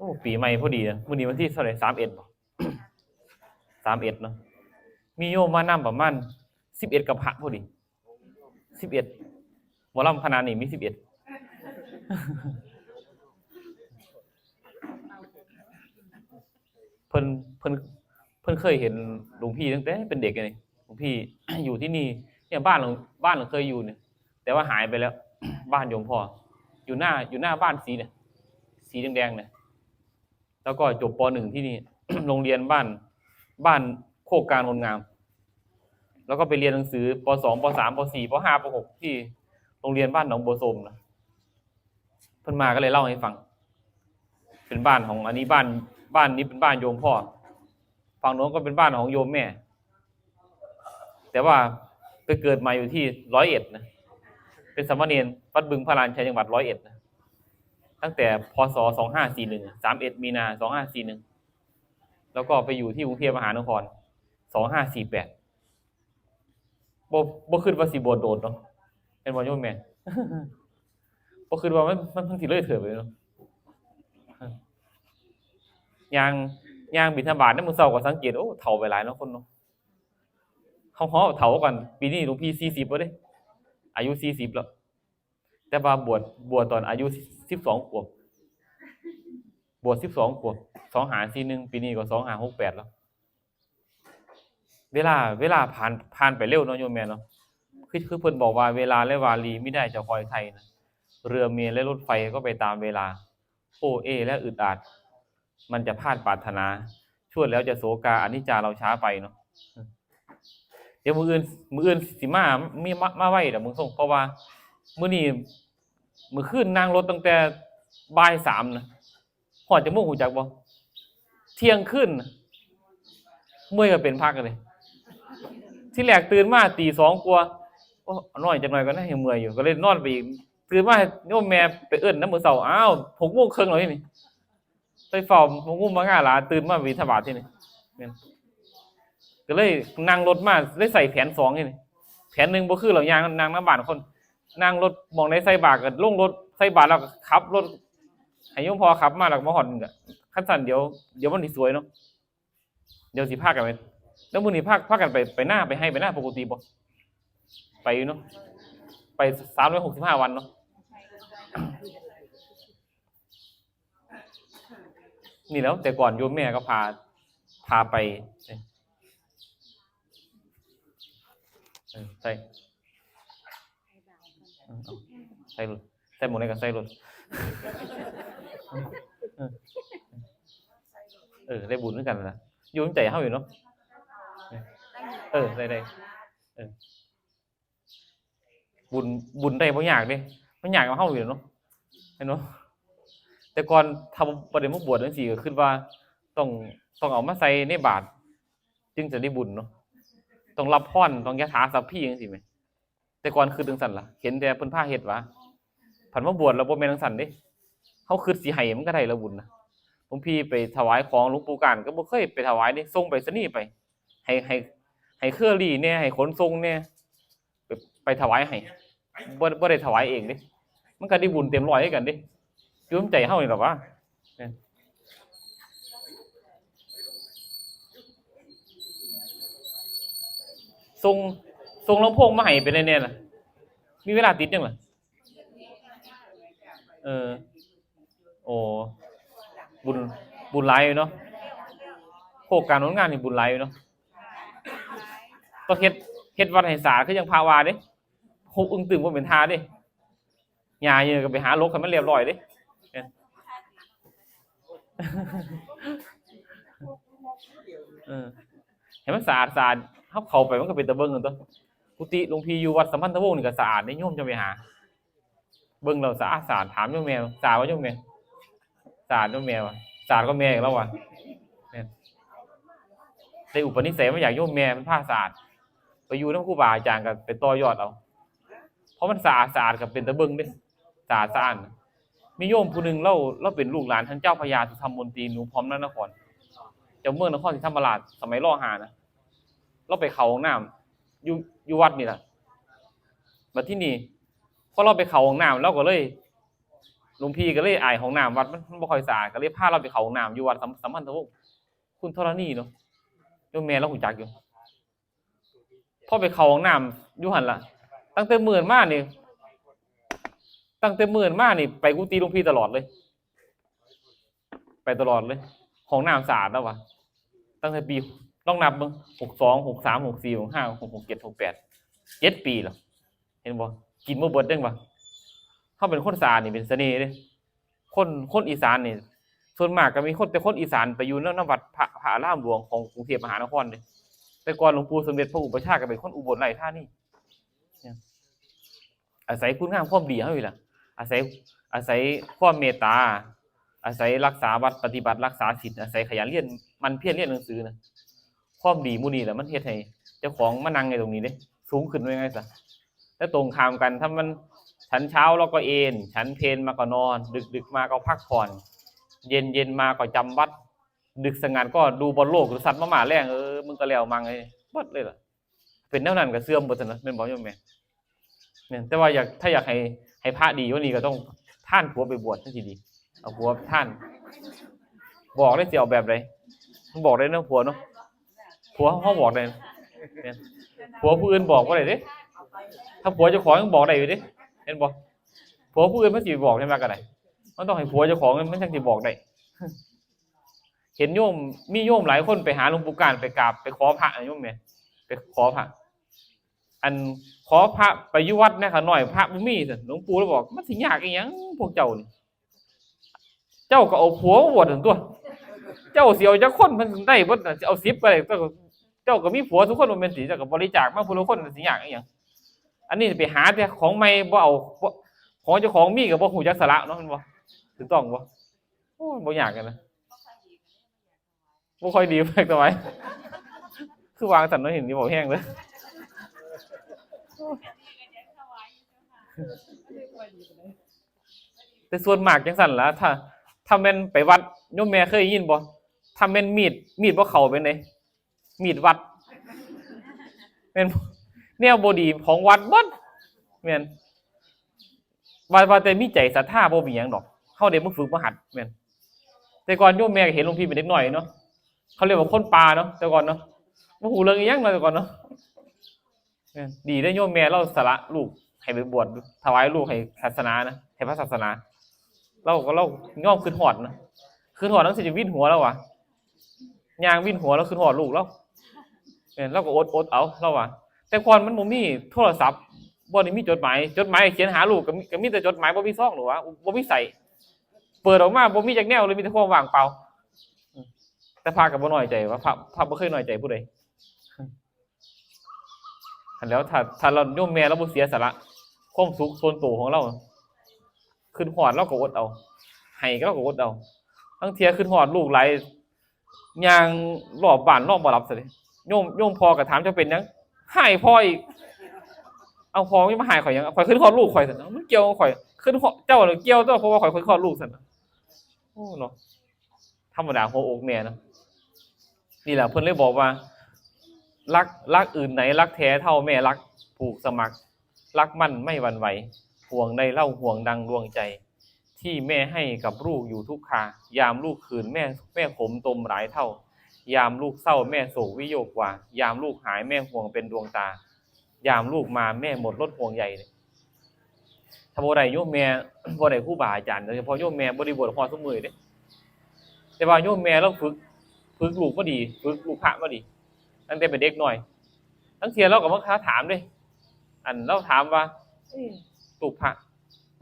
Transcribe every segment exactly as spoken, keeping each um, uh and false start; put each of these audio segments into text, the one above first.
อ้ ปีใหม่พอดีนะ มื้อนี้วันที่เท่าไหร่ สามเอ็ด บ่ สามเอ็ด เนาะ มีโยมมานำประมาณ สิบเอ็ด กับพระพอดี สิบเอ็ด หมอลำคณะนี้มี สิบเอ็ด เพิ่น เพิ่น เพิ่นเคยเห็นหลวงพี่ตั้งแต่เป็นเด็กเลย หลวงพี่ อยู่ที่นี่ เนี่ย บ้านหลัง บ้านหลังเคยอยู่เนี่ย แต่ว่าหายไปแล้ว บ้านโยมพ่อ อยู่หน้า อยู่หน้าบ้านสีเนี่ย สีแดงๆเนี่ย แล้วก็จบ ป.หนึ่ง ที่นี่ โรงเรียนบ้าน บ้านโคกกลางโนนงาม แล้วก็ไปเรียนหนังสือ ป.สอง ป.สาม ป.สี่ ป.ห้า ป.หก ที่โรงเรียนบ้านหนองบัวโสมนะ เพิ่นมาก็เลยเล่าให้ฟัง เป็นบ้านของ อันนี้บ้าน บ้านนี้เป็นบ้านโยมพ่อ ฝั่งโน้นก็เป็นบ้านของโยมแม่ แต่ว่าไปเกิดมาอยู่ที่ร้อยเอ็ดนะ เป็นสามเณรวัดบึงพระลานชัย จังหวัดร้อยเอ็ดนะ ตั้งแต่ พ.ศ. สองห้าสี่หนึ่ง สามเอ็ด มีนา สองห้าสี่หนึ่ง แล้วก็ไปอยู่ที่กรุงเทพมหานคร สองห้าสี่แปด บ่ บ่คิดว่าสิบวชโดนเนาะ เป็นบ่โยมแม่ บ่คิดว่ามัน มัน มันสิเลยเถิดไปเนาะ ย่าง ย่างบิณฑบาตในมื้อเช้าก็สังเกต โอ้ เฒ่าไปหลายเนาะคนเนาะ เฮา เฮาเฒ่าก่อน ปีนี้หลวงพี่สี่สิบแล้วเด้ อายุสี่สิบแล้ว แต่ว่าบวช บวชตอนอายุสิบสองขวบ บวชสิบสองขวบ สองห้าสี่หนึ่ง ปีนี้ก็สองห้าหกแปดแล้ว เวลา เวลาผ่าน ผ่านไปเร็วเนาะโยมแม่เนาะ คือ คือเพิ่นบอกว่าเวลาและวารีมิได้จะคอยไถ่นะ เรือเมล์และรถไฟก็ไปตามเวลา โอเอและอึดอัด มันจะพลาดปรารถนา ชวดแล้วจะโศกา อนิจจาเราช้าไปเนาะ เดี๋ยวมื้ออื่น มื้ออื่นสิมา มีมา มาไวดอกเบิ่งทรง เพราะว่ามื้อนี้ มื้อคืนนั่งรถตั้งแต่บ่ายสามนะ ฮอดจักโมงรู้จักบ่ เที่ยงคืนน่ะ เมื่อยก็เป็นพักเลย ที่แรกตื่นมาตีสองกว่า โอ้ นอนจักหน่อยก่อนนะ ยังเมื่อยอยู่ ก็เลยนอนไปอีก ตื่นมาโยมแม่ไปเอิ้นนำมื้อเช้า อ้าว หกโมงครึ่งแล้วนี่ ไปเฝ้าหมู่งุ่มมางาหลา ตื่นมาบิณฑบาตที่นี่ แม่น ก็เลยนั่งรถมา ได้ใส่แผนสองนี่นี่ แผนหนึ่งบ่คือหรอก ย่างนั่งนำบ้านคน นั่งรถหม่องใดใส่บาตรก็ลงรถ ใส่บาตรแล้วก็ขับรถ ให้โยมพ่อขับมาแล้วก็มาฮอดนี่ก็ คันซั่นเดี๋ยว เดี๋ยวมันสิสวยเนาะ เดี๋ยวสิพากันไป แล้วมื้อนี้พา พากันไป ไปนา ไปไฮ่ไปนาปกติบ่ ไปอยู่เนาะ ไปสามร้อยหกสิบห้าวันเนาะ นี่แหล้ว แต่ก่อนโยมแม่ก็พา พาไป เออ ใส่ เออ เอา ใส่รถ ใส่หมวกนี่ก็ใส่รถ เออ เออ ได้บุญคือกันนะ อยู่นำใจเฮาอยู่เนาะ เออ ได้ ได้ เออ บุญ บุญได้บ่ยากเด้ มันยากกับเฮาอยู่เนาะ แม่นบ่ แต่ก่อนถ้าบ่ได้มาบวชจั่งซี้ ก็คิดว่าต้อง ต้องเอามาใส่ในบาตร จึงจะได้บุญเนาะ ต้องรับพร ต้องยะถาสัพพีจั่งซี้แหม แต่ก่อนคิดจั่งซั้นล่ะ เห็นแต่เพิ่นพาเฮ็ดหวา คันมาบวชแล้วบ่แม่นจั่งซั้นเด้ เฮาคิดสิให้มันก็ได้แล้วบุญนะ หลวงพี่ไปถวายของหลวงปู่ก่านก็บ่เคยไปถวายเด้ ส่งไปรษณีย์ไป ให้ ให้ ให้เครือรี่แหน่ ให้ขนส่งแหน่ ไป ไปถวายให้ บ่ บ่ได้ถวายเองเด้ มันก็ได้บุญเต็มร้อยคือกันเด้ อยู่นำใจเฮานี่ล่ะวะ ส่ง ส่งลำโพงมาให้เป็นแน่ๆล่ะ มีเวลาติดยังล่ะ เออ โอ้ บุญ บุญหลายอยู่เนาะ โครงการโรงงานนี่บุญหลายอยู่เนาะ ต้องเฮ็ด เฮ็ดวัดให้สะอาดคือจั่งพระว่าเด้ หกอึ้งตึงบ่เป็นท่าเด้ หญ้าเยอะก็ไปหาหลกให้มันเรียบร้อยเด้ เออ ให้มันสะอาดสะอาด เฮาเข้าไปมันก็เป็นตาเบิ่งนั่นตั๊ว กุฏิหลวงพี่อยู่วัดสัมพันธวงศ์นี่ก็สะอาดเด้ โยมจะไปหา เบิ่งแล้วสะอาดสะอาด ถามโยมแม่ สะอาดบ่โยมแม่ สะอาดโยมแม่ว่า สะอาดกว่าแม่อีกแล้วว่ะ เนี่ย ได้อุปนิสัยมาจากโยมแม่เพิ่นพาสะอาด ไปอยู่นำครูบาอาจารย์ก็ไปต่อยอดเอา เพราะมันสะอาดสะอาดก็เป็นตาเบิ่งเด้ สะอาดสะอ้าน มีโยมผู้หนึ่ง ลาว ลาวเป็นลูกหลานท่านเจ้าพญาสุธรรมมนตรี หนูพร้อมนานคร เจ้าเมืองนครศรีธรรมราช สมัย ร.ห้า นะ ลาวไปเข้าห้องน้ำ อยู่ อยู่วัดนี่ล่ะ บัดทีนี้ พอลาวไปเข้าห้องน้ำ ลาวก็เลย หลวงพี่ก็เลยอายห้องน้ำวัดมันมันบ่ค่อยสะอาด ก็เลยพาเราไปเข้าห้องน้ำอยู่วัดสัมสัมพันธวงศ์ คุณธรณีเนาะ โยมแม่เรารู้จักอยู่ พอไปเข้าห้องน้ำอยู่หั่นล่ะ ตั้งแต่มื้อนั้นมานี่ ตั้งแต่มื้อนั้นมานี่ ไปกุฏิหลวงพี่ตลอดเลย ไปตลอดเลย ห้องน้ำสะอาดแล้ววะ ตั้งแต่ปี ลองนับเบิ่ง หกสอง หกสาม หกสี่ หกห้า หกหก หกเจ็ด หกแปด เจ็ดปีแล้ว เห็นบ่ กินบ่เบิดเด้งวะ เฮาเป็นคนสะอาดนี่เป็นเสน่ห์เด้ คน คนอีสานนี่ ส่วนมากก็มีคน แต่คนอีสานไปอยู่นำ นำวัดพระ พระอารามหลวงของกรุงเทพมหานครเด้ แต่ก่อนหลวงปู่สมเด็จพระอุปัชฌาย์ก็เป็นคนอุบลราชธานี เนี่ย อาศัยคุณงามความดีเฮานี่ล่ะ อาศัย อาศัยความเมตตา อาศัยรักษาวัด ปฏิบัติรักษาศีล อาศัยขยันเรียน หมั่นเพียรเรียนหนังสือนะ ความดีหมู่นี้แหละมันเฮ็ดให้เจ้าของมานั่งในตรงนี้เด้ สูงขึ้นว่าไงซะ แต่ตรงข้ามกัน ถ้ามันฉันเช้าแล้วก็เอน ฉันเพลมาก็นอน ดึกๆมาก็พักผ่อน เย็นๆมาก็จำวัด ดึกสงัดก็ดูบอลโลก ดูสัตว์มาม่าแลง เออ มึงก็แล้วมังไอ้เบิดเลยล่ะ เป็นแนวนั้นก็เสื่อมเบิดซั่นนะ แม่นบ่โยมแม่ แม่น แต่ว่าอยาก ถ้าอยากให้ ให้พระดีกว่านี้ก็ต้องทานผัวไปบวชจั่งซี้ดี เอาผัวทาน บอกได้สิเอาแบบใด มันบอกได้เนาะผัวเนาะ ผัวเฮาบอกได้ แม่น ผัวผู้อื่นบอกบ่ได้เด้ ถ้าผัวเจ้าของยังบอกได้อยู่เด้ เห็นบ่ ผัวผู้อื่นมันสิบอกได้มาก็ได้ มันต้องให้ผัวเจ้าของมันจั่งสิบอกได้ เห็นโยม มีโยมหลายคนไปหาหลวงปู่การ ไปกราบ ไปขอพระนะโยมแม่ ไปขอพระ อันขอพระไปอยู่วัดแหน่ข้าน้อย พระบ่มีซั่น หลวงปู่เลยบอก มันสิยากอีหยังพวกเจ้านี่ เจ้าก็เอาผัวมาบวชหั่นตั๊ว เจ้าสิเอาจักคนมันได้เบิดน่ะ สิเอาสิบก็ได้ เจ้าก็ เจ้าก็มีผัวทุกคนบ่แม่นติ เจ้าก็บริจาคมาผู้ละคนน่ะ สิยากอีหยัง อันนี้ไปหาแต่ของใหม่ บ่เอา บ่ ของเจ้าของมีก็บ่ฮู้จักสละเนาะ แม่นบ่ ถูกต้องบ่ โอ้ย บ่ยากกันนะ บ่ค่อยดี แปลกทำไม คือวางสันเนาะ เห็นนี่บอกแห้งเลย แต่ส่วนมากจังซั่นล่ะ ถ้า ถ้าแม่นไปวัด โยมแม่เคยได้ยินบ่ ถ้าแม่นมีด มีดบ่เข้าเป็นได มีดวัด แม่นบ่ แนวบ่ดีของวัดเบิด แม่น ว่า ว่าแต่มีใจศรัทธาบ่มีหยังดอก เฮาได้มาฝึกมาหัด แม่น แต่ก่อนโยมแม่ก็เห็นหลวงพี่เป็นเด็กน้อยเนาะ เขาเรียกว่าคนป่าเนาะ แต่ก่อนเนาะ บ่ฮู้เรื่องอิหยังเนาะ แต่ก่อนเนาะ แม่น ดีได้โยมแม่เราสละลูกให้ไปบวช ถวายลูกให้ศาสนานะ ให้พระศาสนา เราก็ เรายอมคิดฮอดนะ คิดฮอดจั่งซี้จะวินหัวแล้ววะ ย่างวินหัวแล้วคิดฮอดลูกแล้ว แม่น เราก็อด อดเอา เราว่า แต่ก่อนมันบ่มีโทรศัพท์ บ่ได้มีจดหมาย จดหมายเขียนหาลูกก็มี ก็มีแต่จดหมาย บ่มีซองดอกวะ บ่มีใส่ เปิดออกมาบ่มีจักแนวเลย มีแต่ความว่างเปล่า แต่พระก็บ่น้อยใจว่า พระ พระบ่เคยน้อยใจผู้ใด หั้นแหล้ว ถ้า ถ้าเราโยมแม่เราบ่เสียสละ ความสุขส่วนตัวของเรา คิดฮอดเราก็อดเอา ให้เราก็อดเอา ลางเทื่อคิดฮอดลูกหลาย ย่างรอบบ้านนอนบ่หลับซะเด้ โยม โยมพ่อก็ถาม เจ้าเป็นหยัง ฮ้ายพ่ออีก เอาพ่อมึงมาฮ้ายข้อยหยัง ข้อยคิดฮอดลูกข้อยซั่น มันเกี่ยวกับข้อย คิดฮอดเจ้าน่ะเกี่ยวตัว เพราะว่าข้อยคิดฮอดลูกซั่น โอ้เนาะ ธรรมดาหัวอกแม่เนาะ นี่แหละเพิ่นเลยบอกว่า รัก รักอื่นไหนรักแท้เท่าแม่รัก ผูกสมัคร รักมั่นไม่หวั่นไหว ห่วงใดเล่าห่วงดังดวงใจ ที่แม่ให้กับลูกอยู่ทุกครา ยามลูกขื่นแม่ แม่ขมตมหลายเท่า ยามลูกเศร้าแม่โศกวิโยคกว่า ยามลูกหายแม่ห่วงเป็นดวงตา ยามลูกมาแม่หมดลดห่วงใยเลย ถ้าบ่ได้โยมแม่ บ่ได้ครูบาอาจารย์ โดยเฉพาะโยมแม่บ่ได้บวชฮอดซุมื้อเด้ แต่ว่าโยมแม่เราฝึก ฝึกลูกมาดี ฝึกลูกพระมาดี ตั้งแต่เป็นเด็กน้อย ลางเทื่อเราก็มาถามเด้ อันเราถามว่า เอ้ย ลูกพระ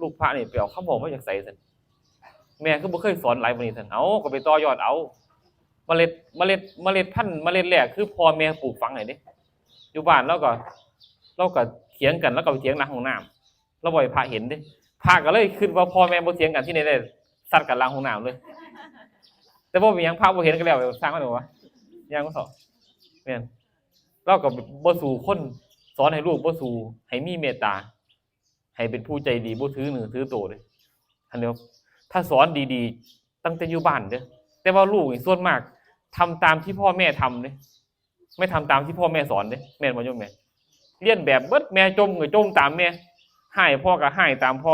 ลูกพระนี่ไปเอาคำบอกมาจากไสซั่น แม่คือบ่เคยสอนหลายปานนี้ซั่น เอ้า ก็ไปต่อยอดเอา เมล็ด เมล็ด เมล็ดพันธุ์ เมล็ดแรกคือพ่อแม่ปลูกฝังให้เด้ อยู่บ้านเราก็ เราก็เถียงกัน เราก็ไปเถียงหน้าห้องน้ำ เราบ่ให้พระเห็นเด้ พระก็เลยคิดว่าพ่อแม่บ่เถียงกันที่ไหนได้ ซัดกันหลังห้องน้ำเลย แต่บ่เป็นหยัง พระบ่เห็นก็แล้ว ช่างมันเถอะวะ ย่างมันเถาะ แม่น เราก็บ่สู้คน สอนให้ลูกบ่สู้ ให้มีเมตตา ให้เป็นผู้ใจดี บ่ถือเนื้อถือตัวเด้ อันเดียว ถ้าสอนดีๆ ตั้งแต่อยู่บ้านเด้อ แต่ว่าลูกนี่ส่วนมากทำตามที่พ่อแม่ทำเด้ ไม่ทำตามที่พ่อแม่สอนเด้ แม่นบ่โยมแม่ เลียนแบบเบิด แม่จ่มก็จ่มตามแม่ ฮ้ายพ่อก็ฮ้ายตามพ่อ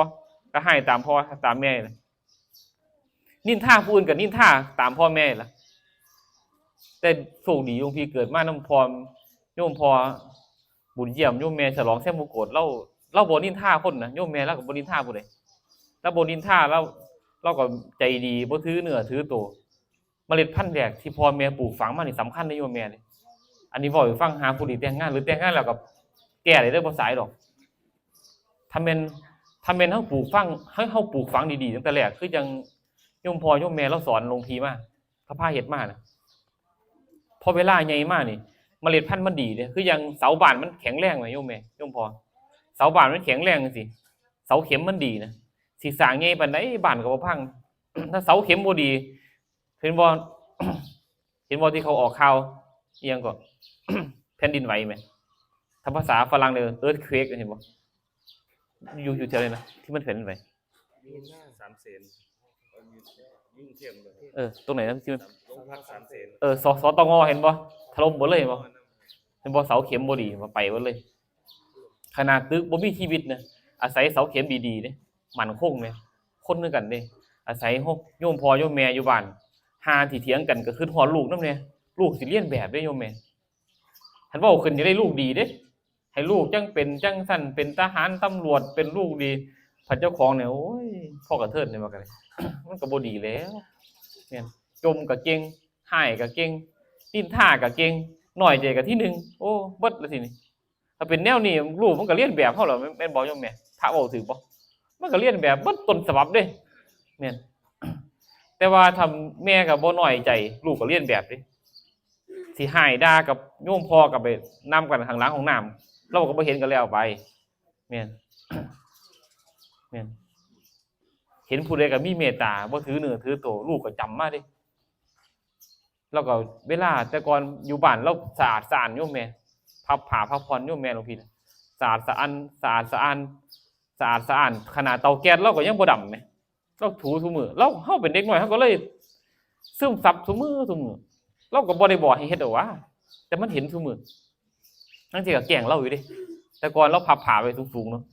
ไป ก็ให้ตามพ่อตามแม่นะ นินทาผู้อื่นก็นินทาตามพ่อแม่ล่ะ แต่โชคดีหลวงพี่เกิดมานำพ่อ โยมพ่อบุญเยี่ยม โยมแม่ฉลองแซมมงกุฎ ลาว ลาวบ่นินทาคนนะ โยมแม่ลาวก็บ่นินทาผู้ใด ลาวบ่นินทา ลาว ลาวก็ใจดี บ่ถือเนื้อถือตัว เมล็ดพันธุ์แรกที่พ่อแม่ปลูกฝังมานี่สำคัญเด้โยมแม่เด้ อันนี้เว้าให้ฟัง หาผู้ดีแต่งงาน หรือแต่งงานแล้วก็แก้ได้เด้อ บ่สายดอก ถ้าแม่น ถ้าแม่นเฮาปลูกฝัง เฮา เฮาปลูกฝังดีๆตั้งแต่แรก คือจั่งโยมพ่อโยมแม่ลาวสอนหลวงพี่มา เขาพาเฮ็ดมานะ พอเวลาใหญ่มานี่ เมล็ดพันธุ์มันดีเด้ คือจั่งเสาบ้านมันแข็งแรงนะโยมแม่ โยมพ่อ เสาบ้านมันแข็งแรงจั่งซี้ เสาเข็มมันดีนะ สิสร้างใหญ่ปานใดบ้านก็บ่พัง ถ้าเสาเข็มบ่ดี เห็นบ่ เห็นบ่ที่เขาออกข่าวอิหยังก็ แผ่นดินไหวแหม ถ้าภาษาฝรั่งเนี่ย earthquake เห็นบ่ อยู่ อยู่แถวไหนนะ ที่มันแผ่นดินไหว สามเสน อยู่กรุงเทพฯ เออ ตรงไหนนะที่มัน โรงพักสามเสน เออ ส- สตง เห็นบ่ ถล่มหมดเลย เห็นบ่ เห็นบ่ เสาเข็มบ่ดี มันไปหมดเลย ขนาดตึกบ่มีชีวิตนะ อาศัยเสาเข็มดีๆเด้ มั่นคงเลย คนคือกันเด้ อาศัยโยมพ่อโยมแม่อยู่บ้าน ห่าสิเถียงกันก็คิดฮอดลูกนำแหน่ ลูกสิเลียนแบบเด้โยมแม่ คันเว้าขึ้นจะได้ลูกดีเด้ ให้ลูกจั่งเป็นจั่งซั้น เป็นทหาร ตำรวจ เป็นลูกดี พัดเจ้าของเนี่ย โอ้ย พ่อกระเทิดเนี่ยว่ากันเลย มันก็บ่ดีแล้ว แม่น จ่มก็เก่ง ฮ้ายก็เก่ง นินทาก็เก่ง น้อยใจก็ที่หนึ่ง โอ้ เบิดละทีนี้ ถ้าเป็นแนวนี้ ลูกมันก็เลียนแบบเฮาแล้ว แม่น แม่นบ่โยมแม่ พระเว้าถืกบ่ มันก็เลียนแบบเบิดต้นฉบับเด้ แม่น แต่ว่าถ้าแม่ก็บ่น้อยใจ ลูกก็เลียนแบบเด้ สิฮ้ายด่ากับโยมพ่อก็ไปนำกันข้างหลังห้องน้ำ ลาวก็บ่เห็นก็แล้วไป แม่น แม่น เห็นผู้ใดก็มีเมตตา บ่ถือเนื้อถือตัว ลูกก็จำมาเด้ แล้วก็เวลาแต่ก่อนอยู่บ้านลาวสะอาดสะอ้านโยมแม่ พับผ้าพับผ่อนโยมแม่หลวงพี่นะ สะอาดสะอ้าน สะอาดสะอ้าน สะอาดสะอ้าน ขนาดเตาแก๊สลาวก็ยังบ่ดำแหม ลาวถูซุมื้อ ลาว เฮาเป็นเด็กน้อย เฮาก็เลยซึมซับซุมื้อซุมื้อ ลาวก็บ่ได้บอกให้เฮ็ดดอกหว่า แต่มันเห็นซุมื้อ ลางเทื่อก็แกล้งลาวอยู่เด้ แต่ก่อนลาวพับผ้าไว้สูงๆเนาะ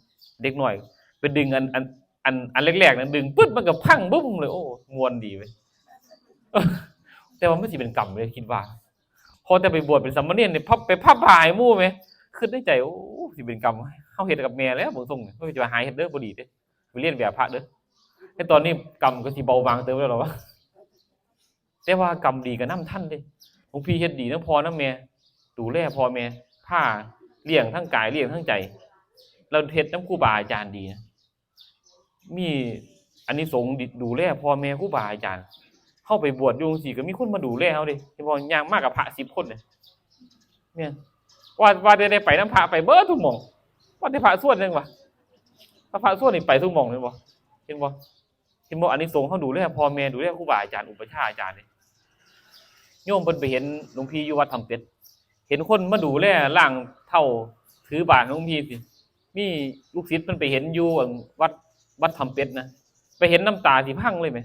เด็กน้อย ไปดึงอัน อัน อัน อันแรกๆนั้น ดึงปึ๊บ มันก็พังบึ้มเลย โอ้ ม่วนดีเว้ย แต่ว่ามันสิเป็นกรรมเลย คิดว่า พอแต่ไปบวชเป็นสามเณรเนี่ย พับ ไปพับผ้าให้หมู่แหม คิดในใจ โอ้ สิเป็นกรรม เฮาเฮ็ดกับแม่แล้ว เบิ่งทรงนี่ เฮาสิว่าหาเฮ็ดเด้อ บ่ดีเด้ ไปเลียนแบบพระเด้อ แต่ตอนนี้กรรมก็สิเบาบางเติบแล้วล่ะวะ แต่ว่ากรรมดีก็นำทันเด้ หลวงพี่เฮ็ดดีนำพ่อนำแม่ ดูแลพ่อแม่ พาเลี้ยงทั้งกาย เลี้ยงทั้งใจ แล้วเฮ็ดนำครูบาอาจารย์ดีนะ มีอานิสงส์ดี ดูแลพ่อแม่ครูบาอาจารย์ เฮาไปบวชอยู่จั่งซี้ก็มีคนมาดูแลเฮาเด้ เห็นบ่ ย่างมากับพระสิบคนเนี่ย แม่น ว่า ว่าแต่ได้ไปนำพระ ไปเบิดทุกหม่อง ว่าแต่พระชวนจั่งวะ ถ้าพระชวนนี่ไปทุกหม่อง เห็นบ่ เห็นบ่ เห็นบ่ อานิสงส์เฮาดูแลพ่อแม่ ดูแลครูบาอาจารย์ อุปัชฌาย์อาจารย์นี่ โยมเพิ่นไปเห็นหลวงพี่อยู่วัดถ้ำเป็ด เห็นคนมาดูแลล้างเท้า ถือบาตรหลวงพี่สิ มีลูกศิษย์เพิ่นไปเห็นอยู่วัด วัดถ้ำเป็ดนะ ไปเห็นน้ำตาสิพังเลยแหม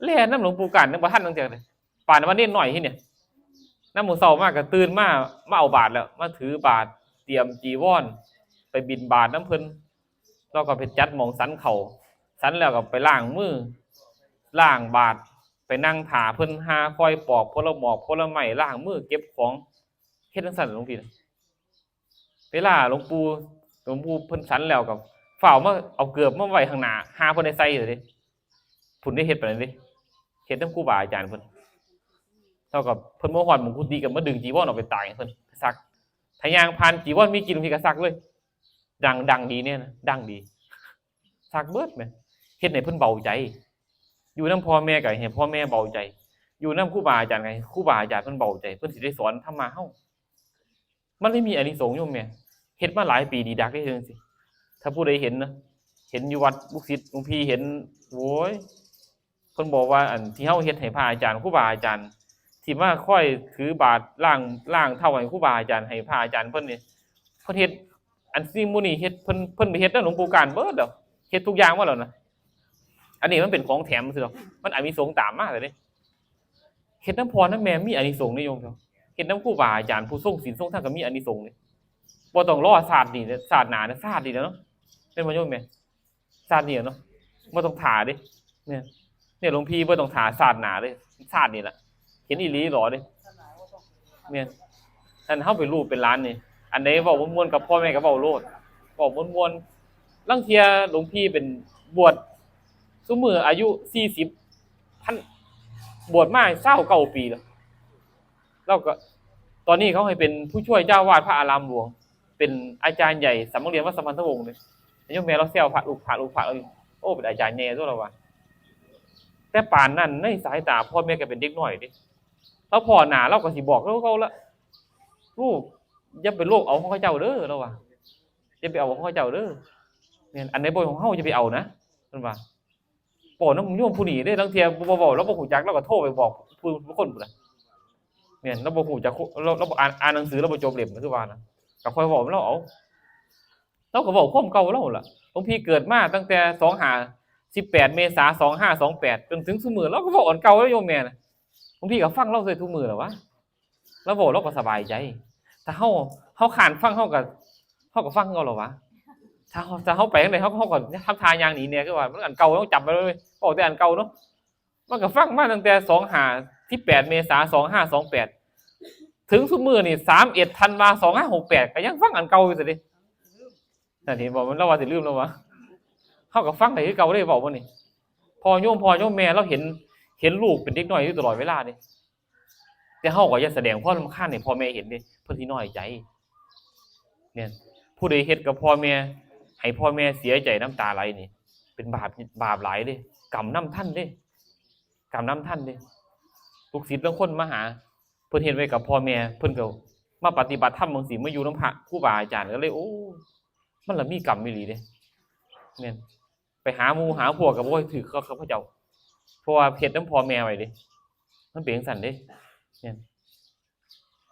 แล่นำหลวงปู่การยังบ่ทันจั่งเทื่อเลย ปานว่าเนนน้อยที่เนี่ย นำมื้อเช้ามาก็ตื่นมา มาเอาบาตรแล้ว มาถือบาตร เตรียมจีวร ไปบิณฑบาตนำเพิ่น แล้วก็ไปจัดหม่องฉันข้าว ฉันแล้วก็ไปล้างมือ ล้างบาตร ไปนั่งถ่าเพิ่น หาคอยปอกผลหมากผลไม้ ล้างมือ เก็บของ เฮ็ดจั่งซั้นหลวงพี่นะ เวลาหลวงปู่ หลวงปู่เพิ่นฉันแล้วก็ฟ้าวมาเอาเกิบมาไว้ข้างหน้า หาเพิ่นได้ใส่เด้ เพิ่นได้เฮ็ดปานนั้นเด้ เฮ็ดนำครูบาอาจารย์เพิ่น เท่ากับเพิ่นมาฮอดหม่องกุฏิก็มาดึงจีวรออกไปตากให้เพิ่นซัก ถ้าย่างผ่านจีวรมีกลิ่น เพิ่นก็ซักเลย ดัง ดังดีเนี่ยนะ ดังดี ซักเบิดแหม เฮ็ดให้เพิ่นเบาใจ อยู่นำพ่อแม่ก็ให้พ่อแม่เบาใจ อยู่นำครูบาอาจารย์ก็ให้ครูบาอาจารย์เพิ่นเบาใจ เพิ่นสิได้สอนธรรมะเฮา มันเลยมีอานิสงส์โยมแม่ เฮ็ดมาหลายปีดีดักเด้จั่งซี้ ถ้าผู้ใดเห็นนะ เห็นอยู่วัดลูกศิษย์หลวงพี่เห็น โอ้ย เพิ่นบอกว่าอันที่เฮาเฮ็ดให้พระอาจารย์ ครูบาอาจารย์ ที่มาคอยถือบาตรล้าง ล้างเท้าให้ครูบาอาจารย์ ให้พระอาจารย์เพิ่นนี่ เพิ่นเฮ็ด อันสิ่งหมู่นี้เฮ็ด เพิ่น เพิ่นไปเฮ็ดนำหลวงปู่การเบิดแล้ว เฮ็ดทุกอย่างมาแล้วนะ อันนี้มันเป็นของแถมซื่อดอก มันอานิสงส์ตามมาเลยเด้ เฮ็ดนำพ่อนำแม่มีอานิสงส์เด้โยม เฮ็ดนำครูบาอาจารย์ผู้ทรงศีลทรงธรรมก็มีอานิสงส์เด้ บ่ต้องรอชาตินี้เด้ ชาติหน้าเด้ ชาตินี้แหละเนาะ แม่นบ่โยมแม่ ชาตินี้แหละเนาะ บ่ต้องถ่าเด้ เนี่ย เนี่ยหลวงพี่บ่ต้องถ่าชาติหน้าเด้ ชาตินี้ล่ะ เห็นอีหลีหลอเด้ เนี่ย อันเฮาเป็นลูกเป็นหลานนี่ อันใดเว้าม่วนๆกับพ่อแม่ก็เว้าโลด เว้าม่วนๆ ลางเทื่อหลวงพี่เป็นบวช ซุมื้ออายุสี่สิบ พัน บวชมาซาวเก้าปีแล้ว แล้วก็ ตอนนี้เขาให้เป็นผู้ช่วยเจ้าอาวาสพระอารามหลวง เป็นอาจารย์ใหญ่สามเณรวัดสัมพันธวงศ์เลย โยมแม่เราแซวพระลูก พระลูก พระลูก โอ้ เป็นอาจารย์ใหญ่ตัวเราวะ แต่ปานนั้นในสายตาพ่อแม่ก็เป็นเด็กน้อยเด้ เราพ้อหน้าเราก็สิบอกเราเก่าละ ลูก อย่าไปโลกเอาของเขาเจ้าเด้อ เราว่า อย่าไปเอาของเขาเจ้าเด้อ เนี่ย อันใดบ่ของเฮาอย่าไปเอานะ เพิ่นว่า เว้านำโยมผู้นี้เด้ ลางเทื่อบ่เว้า เราบ่ฮู้จัก เราก็โทรไปบอกผู้ ผู้คนพู้นน่ะ เนี่ย เราบ่ฮู้จัก เรา เราบ่อ่าน อ่านหนังสือ เราบ่จบเล่ม คือว่านะ ก็ค่อยเว้านำเราเอา เราก็เว้าความเก่าเราล่ะ หลวงพี่เกิดมาตั้งแต่สองห้า สิบแปด เมษา สองห้าสองแปด จนถึงซุมื้อ เราก็เว้าอันเก่าแล้วโยมแม่น่ะ หลวงพี่ก็ฟังเราใส่ทุกมื้อแล้ววะ เราเว้าเราก็สบายใจ ถ้าเฮา เฮาค้านฟัง เฮาก็ เฮาก็ฟังเอาแล้ววะ ถ้าเฮา ถ้าเฮาไปทางใด เฮา เฮาก็ทำท่าย่างหนีแน่ คือว่ามันอันเก่า เฮาจำไว้เลย เว้าแต่อันเก่าเนาะ มันก็ฟังมาตั้งแต่สองห้า สิบแปด เมษา สองห้าสองแปด ถึงซุมื้อนี่ สามเอ็ด ธันวา สองห้าหกแปด ก็ยังฟังอันเก่าอยู่ซะเด้ นั่นเห็นบ่ มัน เราว่าสิลืมแล้ววะ เฮาก็ฟังได้คือเก่าเด้ เว้าบ่นี่ พ่อโยม พ่อโยมแม่เราเห็น เห็นลูกเป็นเด็กน้อยอยู่ตลอดเวลาเด้ แต่เฮาก็อย่าแสดงความรำคาญให้พ่อแม่เห็นเด้ เพิ่นสิน้อยใจ เนี่ย ผู้ใดเฮ็ดกับพ่อแม่ ให้พ่อแม่เสียใจน้ำตาไหลนี่ เป็นบาป บาปหลายเด้ กรรมนำทันเด้ กรรมนำทันเด้ ลูกศิษย์ลางคนมาหา เพิ่นเฮ็ดไว้กับพ่อแม่ เพิ่นก็มาปฏิบัติธรรมจั่งซี้ มาอยู่นำพระครูบาอาจารย์ ก็เลย โอ้ มันละมีกรรมอีหลีเด้ แม่น ไปหาหมู่หาพวกก็บ่ถือเขา เขาเจ้า เพราะว่าเฮ็ดนำพ่อแม่ไว้เด้ มันเป็นจั่งซั้นเด้ แม่น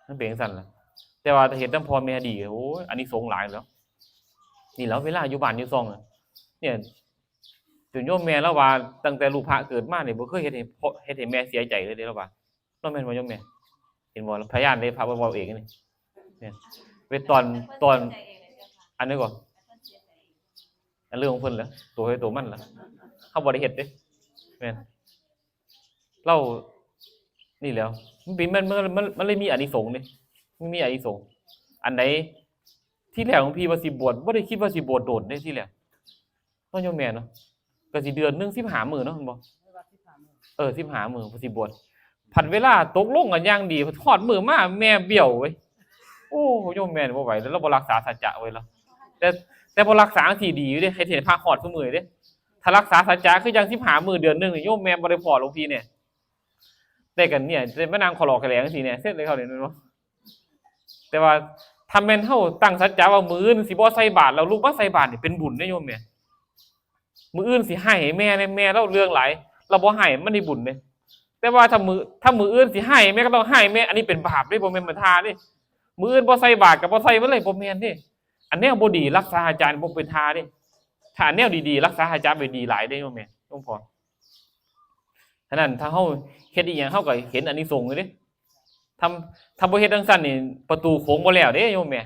มันเป็นจั่งซั้นล่ะ แต่ว่าถ้าเฮ็ดนำพ่อแม่ดี โอ้ย อานิสงส์หลายแล้ว นี่แหล้วเวลาอยู่บ้านอยู่ซองอะ เนี่ย จนโยมแม่ลาวว่า ตั้งแต่ลูกพระเกิดมานี่ บ่เคยเฮ็ดให้พ่อ เฮ็ดให้แม่เสียใจเลยเด้ ลาวว่า เนาะ แม่นบ่โยมแม่ เห็นบ่ พยานเด้ พระเว้าเองนี่ เนี่ย ไปตอน ตอน อันนี้ก่อน อันเรื่องของเพิ่นแหละ ตัวใครตัวมันล่ะ เฮาบ่ได้เฮ็ดเด้ แม่น เรา นี่แหล้ว มันเป็น มัน มัน มัน มันเลยมีอานิสงส์เด้ มันมีอานิสงส์ อันใด ที่แรกหลวงพี่ว่าสิบวช บ่ได้คิดว่าสิบวชโดนเด้ ที่แรก เนาะโยมแม่เนาะ ก็สิเดือนหนึ่งสิบห้ามื้อเนาะ แม่นบ่ เออ สิบห้ามื้อ สิบวช ผัดเวลาตกลงกันอย่างดี ฮอดมื้อมาแม่เบี้ยวเว้ย โอ้ โยมแม่บ่ไหวแล้ว เราบ่รักษาสัจจะเว้ย เรา แต่ แต่บ่รักษาที่ดีอยู่เด้ ให้เห็นพระฮอดซุมื้อเด้ ถ้ารักษาสัจจะคือจั่งสิบห้ามื้อเดือนหนึ่งนี่ โยมแม่บ่ได้พ้อหลวงพี่เนี่ย ได้กันเนี่ย ได้มานั่งขอหลอกขอแหลงจั่งซี้เนี่ย เสร็จเลยเขาเนี่ย แม่นบ่ แต่ว่าถ้าแม่นเฮาตั้งสัจจะว่ามื้ออื่นสิบ่ใส่บาตร แล้วลุกมาใส่บาตรนี่เป็นบุญเด้โยมแม่ มื้ออื่นสิให้แม่แน่ แม่ลาวเรื่องหลาย ลาวบ่ให้มันได้บุญเด้ แต่ว่าถ้ามื้อ ถ้ามื้ออื่นสิให้แม่ก็ต้องให้แม่ อันนี้เป็นบาปเด้ บ่แม่นเป็นทาเด้ มื้ออื่นบ่ใส่บาตรก็บ่ใส่มันเลย บ่แม่นเด้ อันแนวบ่ดีรักษาอาจารย์บ่เป็นทาเด้ ถ้าอันแนวดีๆ รักษาอาจารย์ไว้ดีหลายเด้โยมแม่ หลวงพ่อ ฉะนั้นถ้าเฮาเฮ็ดอีหยัง เฮาก็เห็นอานิสงส์อยู่เด้ ถ้า ถ้าบ่เฮ็ดจั่งซั้นนี่ ประตูโขงบ่แล้วเด้โยมแม่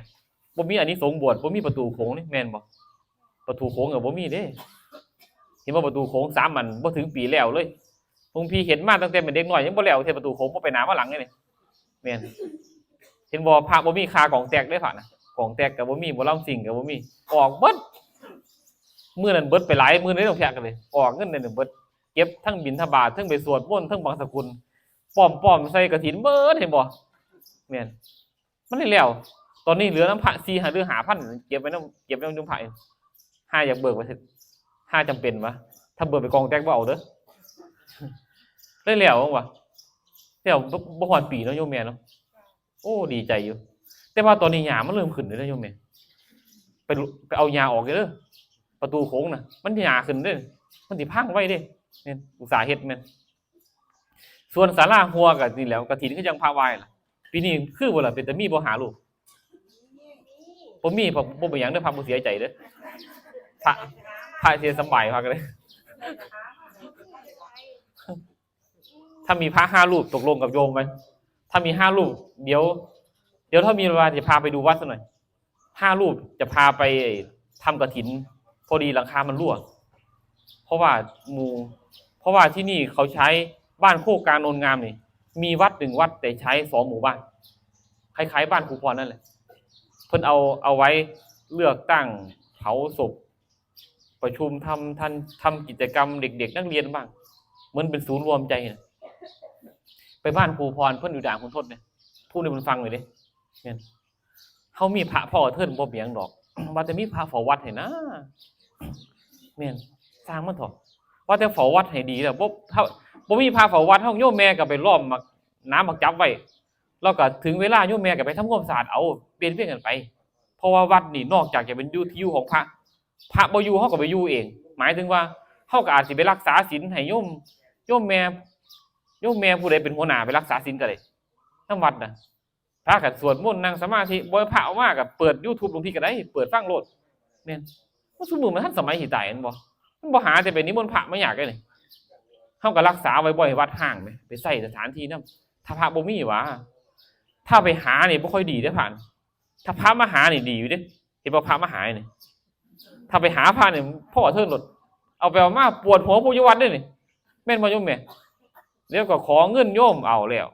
บ่มีอานิสงส์บวช บ่มีประตูโขงนี่ แม่นบ่ ประตูโขงก็บ่มีเด้ เห็นบ่ ประตูโขงสามอัน บ่ถึงปีแล้วเลย หลวงพี่เฮ็ดมาตั้งแต่เป็นเด็กน้อยยังบ่แล้ว เฮ็ดประตูโขงบ่ไปหน้ามาหลังเลยนี่ แม่น เห็นบ่ พระบ่มีค่ากองแตกเด้ พระนะ กองแตกก็บ่มี หมอลำซิ่งก็บ่มี ออกเบิด มื้อนั้นเบิดไปหลายหมื่นเลย หลวงพี่ก็เลย ออกเงินนั่นเบิด เก็บทั้งบิณฑบาต ทั้งไปสวดมนต์ ทั้งบังสกุล ป้อมๆ ใส่กฐินเบิด เห็นบ่ แม่น มันได้แล้ว ตอนนี้เหลือนำพระสี่ห้า หรือห้าพัน เก็บไว้นำ เก็บไว้นำจุมพระ ห้าอยากเบิกไว้เถอะ ห้าจำเป็นวะ ถ้าเบิกไปกองแตกบ่เอาเด้อ ได้แล้ววะ แล้วบ่ บ่ฮอดปีเนาะโยมแม่เนาะ โอ้ ดีใจอยู่ แต่ว่าตอนนี้หญ้ามันเริ่มขึ้นแล้วเด้อโยมแม่ ไป ไปเอาหญ้าออกเด้อ ประตูโขงน่ะ มันหญ้าขึ้นเด้อ มันสิพังไวเด้ แม่น อุตส่าห์เฮ็ดแม่น ส่วนศาลาฮั่วก็นี่แหล้ว กฐินคือจั่งพระไหว้ล่ะ ปีนี้คือบ่ล่ะ เป็นตามีบ่ห้ารูป บ่มี พระ บ่เป็นหยังเด้อ พระบ่เสียใจเด้อ พระ พระเสียสำบายคักเลย ถ้ามีพระห้ารูปตกลงกับโยมไว้ ถ้ามีห้ารูป เดี๋ยว เดี๋ยวถ้ามีเวลาจะพาไปดูวัดสักหน่อย ห้ารูปจะพาไปทำกฐิน พอดีหลังคามันรั่ว เพราะว่าหมู่ เพราะว่าที่นี่เขาใช้บ้านโคกกลางโนนงามนี่ มีวัดหนึ่งวัดแต่ใช้สองหมู่บ้าน คล้ายๆบ้านครูพรนั่นแหละ เพิ่นเอาเอาไว้เลือกตั้ง เผาศพ ประชุมทำท่านทำกิจกรรมเด็กๆนักเรียนบ้าง เหมือนเป็นศูนย์รวมใจนะ ไปบ้านครูพรเพิ่นอยู่ด่านขุนทดเนี่ย พูดให้มันฟังเลยเด้เนี่ย เขามีพระพ่อเทินบ่เปียงดอก ว่าแต่มีพระเฝ้าวัดให้นะ แม่น สร้างมันเถาะ ว่าแต่เฝ้าวัดให้ดีแล้วบ่ถ้าบ่มีพระเฝ้าวัด เฮาโยมแม่ก็ไปล้อมหมากน้ำหมากจับไว้ แล้วก็ถึงเวลาโยมแม่ก็ไปทำความสะอาดเอา เปลี่ยนเวียนกันไป เพราะว่าวัดนี่นอกจากจะเป็นอยู่ที่อยู่ของพระ พระบ่อยู่ เฮาก็ไปอยู่เอง หมายถึงว่า เฮาก็อาจสิไปรักษาศีลให้โยม โยมแม่ โยมแม่ผู้ใดเป็นหัวหน้าไปรักษาศีลก็ได้ นำวัดน่ะ พากันสวดมนต์นั่งสมาธิ บ่ให้พระออกมาก็เปิด YouTube หลวงพี่ก็ได้ เปิดฟังโลด แม่น มันซุมื้อมันทันสมัยสิตายแม่นบ่ มันบ่หาแต่ไปนิมนต์พระมายากเด้นี่ เฮาก็รักษาไว้บ่ให้วัดฮ้างแหม ไปใช้สถานที่นำ ถ้าพระบ่มีหวา ถ้าไปหานี่บ่ค่อยดีเด้อพระ ถ้าพระมาหานี่ดีอยู่เด้ เห็นบ่พระมาหานี่ ถ้าไปหาพระนี่พ่อเทินโลด เอาไปเอามาปวดหัวผู้อยู่วัดเด้นี่ แม่นบ่โยมแม่ เดี๋ยวก็ขอเงินโยมเอาแล้ว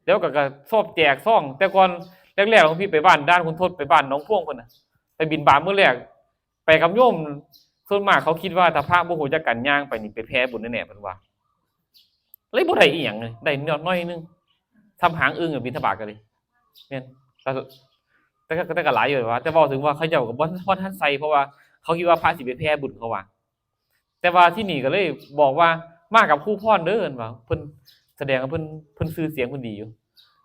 เดี๋ยวก็ ก็ชอบแจกซอง แต่ก่อนแรกๆหลวงพี่ไปบ้านด่านขุนทด ไปบ้านหนองพวงพุ่นน่ะ ไปบิณฑบาตมื้อแรก ไปกับโยม ส่วนมากเขาคิดว่าถ้าพระบ่ฮู้จักกันย่างไปนี่ไปแผ่บุญแน่ๆเพิ่นว่า เลยบ่ได้อีหยังเลย ได้นิดหน่อยนึง ทำหางอึ่งอะ บิณฑบาตก็เลย แม่น แต่ แต่ก็ แต่ก็หลายอยู่ว่า แต่เว้าถึงว่าเขาเจ้าก็บ่ บ่ทันใส่ เพราะว่าเขาคิดว่าพระสิไปแผ่บุญเขาว่า แต่ว่าที่นี่ก็เลยบอกว่า มากับครูพรเด้อ เพิ่นว่า เพิ่นแสดงว่าเพิ่น เพิ่นชื่อเสียงเพิ่นดีอยู่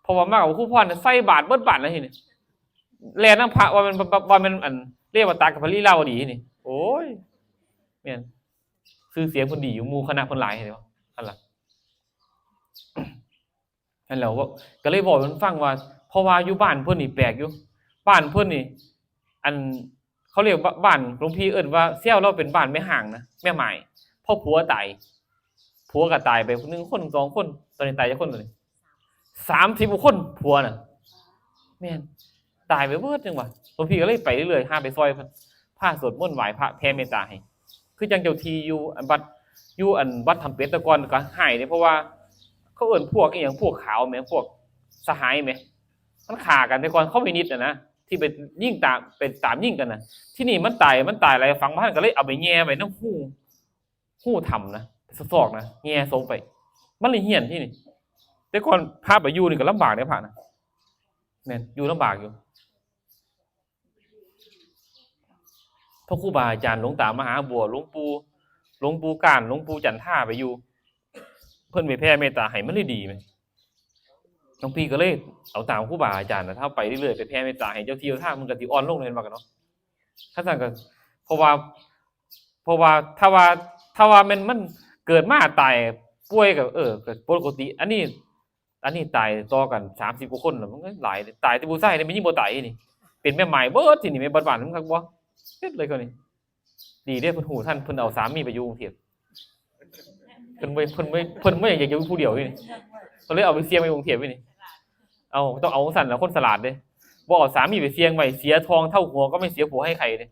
เพราะว่ามากับครูพรน่ะ ใส่บาตรเบิดบ้านเลยทีนี้ แล่นนำพระว่าแม่น ว่าแม่นอันเรวตะกับพระลีลาวดีนี่ โอ้ย แม่น ชื่อเสียงเพิ่นดีอยู่ หมู่คณะเพิ่นหลายเด้ นั่นล่ะ นั่นแหละ ว่า ก็เลยบอกให้เพิ่นฟังว่า เพราะว่าอยู่บ้านเพิ่นนี่แปลกอยู่ บ้านเพิ่นนี่ อัน เขาเรียกว่าบ้านหลวงพี่เอิ้นว่าแซวลาวเป็นบ้านแม่ฮ้างนะ แม่หมาย เพราะผัวตาย ผัวก็ตายไปหนึ่งคนสองคน ตอนนี้ตายจักคนตอนนี้ สามสิบกว่าคนผัวน่ะ แม่น ตายไปเบิดจังหวะ หลวงพี่ก็เลยไปเรื่อยๆ หาไปซอยเพิ่น พาสวดมนต์ไหว้พระแผ่เมตตาให้ คือจั่งเจ้าที่อยู่อันวัด อยู่อันวัดถ้ำเป็ดแต่ก่อนก็ฮ้ายเด้ เพราะว่าเขาเอิ้นพวกอีหยัง พวกขาวแหม พวกสหายแหม มันฆ่ากันแต่ก่อน คอมมิวนิสต์น่ะนะ ที่ไปยิงตาม ไปตามยิงกันน่ะ ที่นี่มันตาย มันตายหลาย ฝังบ่ทัน ก็เลยเอาไปแหย่ไว้นำฮู ฮูถ้ำนะ ซอกๆนะ แหย่ศพไป มันเลยเฮี้ยนที่นี่ แต่ก่อนพระไปอยู่นี่ก็ลำบากเด้พระนะ แม่น อยู่ลำบากอยู่ พระครูบาอาจารย์หลวงตามหาบัว หลวงปู่ หลวงปู่ก้าน หลวงปู่จันทาไปอยู่ เพิ่นไปแผ่เมตตาให้ มันเลยดีแหม หลวงพี่ก็เลยเอาตามครูบาอาจารย์นะ ถ้าไปเรื่อยๆ ไปแผ่เมตตาให้เจ้าที่เจ้าทางมันก็สิอ่อนลง เห็นบ่กันเนาะ คันซั่นก็ เพราะว่า เพราะว่าถ้าว่า ถ้าว่าแม่นมันเกิดมาตายป่วยก็ เออ ก็ปกติ อันนี้ อันนี้ตายต่อกันสามสิบกว่าคนแล้ว มันก็หลาย ตายแต่ผู้ชายนี่ แม่นยิงบ่ตายนี่ เป็นแม่หมายเบิดที่นี่ แม่นบ้านๆ มันคักบ่ เฮ็ดเลยเขานี่ ดีเด้ เพิ่นฮู้ทัน เพิ่นเอาสามีไปอยู่กรุงเทพฯ เพิ่นบ่ เพิ่นบ่ เพิ่นบ่อยากอยู่ผู้เดียวนี่ เพิ่นเลยเอาไปเสี่ยงไว้กรุงเทพฯนี่ เอา ต้องเอาจั่งซั่นล่ะ คนฉลาดเด้ บ่เอาสามีไปเสี่ยงไว้ เสียทองเท่าหัวก็ไม่เสียผัวให้ใครเด้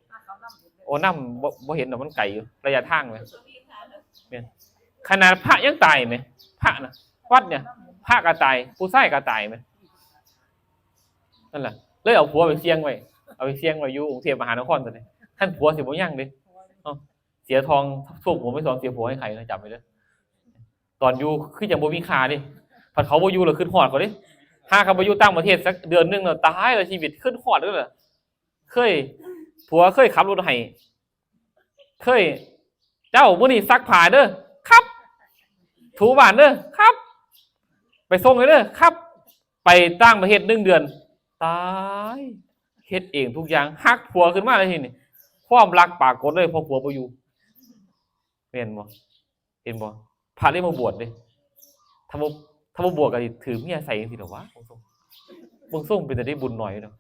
โอ้ นำ บ่ บ่เห็นดอก มันไกลอยู่ ระยะทางแหม แม่น ขนาดพระยังตายแหม พระน่ะ วัดเนี่ย พระก็ตาย ผู้ชายก็ตายแหม นั่นล่ะ เลยเอาผัวไปเสี่ยงไว้ เอาไปเสี่ยงไว้อยู่กรุงเทพฯมหานครซั่นเด้ คันผัวสิบ่ยังเด้ เอ้า เสียทองท่วมหัวไม่สอง เสียผัวให้ใครนะ จำไว้เด้อ ตอนอยู่คือจั่งบ่มีค่าเด้ พัดเขาบ่อยู่แล้วคิดฮอดเขาเด้ หาเขาไปอยู่ต่างประเทศสักเดือนหนึ่งแล้ว ตายแล้วชีวิต คิดฮอดเลยล่ะ เคย ผัวเคยขับรถให้ เคย เจ้ามื้อนี้ซักผ้าเด้อ ครับ ถูบ้านเด้อ ครับ ไปส่งเลยเด้อ ครับ ไปต่างประเทศหนึ่งเดือน ตาย เฮ็ดเองทุกอย่าง ฮักผัวขึ้นมาเลยทีนี้ ความรักปรากฏเลย พอผัวบ่อยู่ แม่นบ่ เห็นบ่ พระเลยมาบวชเด้ ถ้าบ่ ถ้าบ่บวชก็สิถือเมียใส่จังซี่ดอกวะ เบิ่งทรง เบิ่งทรงเป็นตาได้บุญหน่อยเนาะ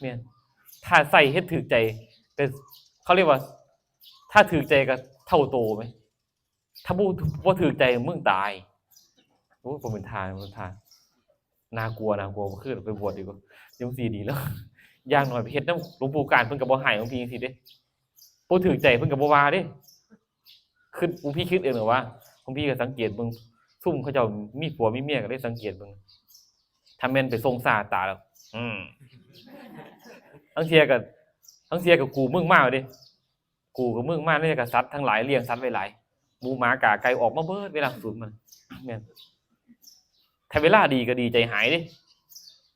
แม่น ถ้าใส่เฮ็ดถืกใจ ก็ เขาเรียกว่า ถ้าถืกใจก็เท่าโตแหม ถ้าบ่ บ่ถืกใจมึงตาย โอ้ บ่เป็นท่า บ่เป็นท่า น่ากลัว น่ากลัว บ่คือ ไปบวชดีกว่า จั่งซี้ดีแล้ว อย่างน้อยไปเฮ็ดนำหลวงปู่ก้าน เพิ่นก็บ่ให้หลวงพี่จั่งซี้เด้ บ่ถืกใจเพิ่นก็บ่ว่าเด้ คือหลวงพี่คิดเองหรือว่าหลวงพี่ก็สังเกตเบิ่ง ซุ่มเขาเจ้ามีผัวมีเมียก็ได้สังเกตเบิ่ง ถ้าแม่นไปส่งซาตาแล้ว อืมทั้งเทียกับทั้งเทียกับกูมึงมากเลย กูกับมึงมากเนี่ยกับสัตว์ทั้งหลายเลี้ยงสัตว์ไว้หลาย หมูหมากาไก่ออกมาเบิดเวลาสูนมัน แม่น ถ้าเวลาดีก็ดีใจหายเด้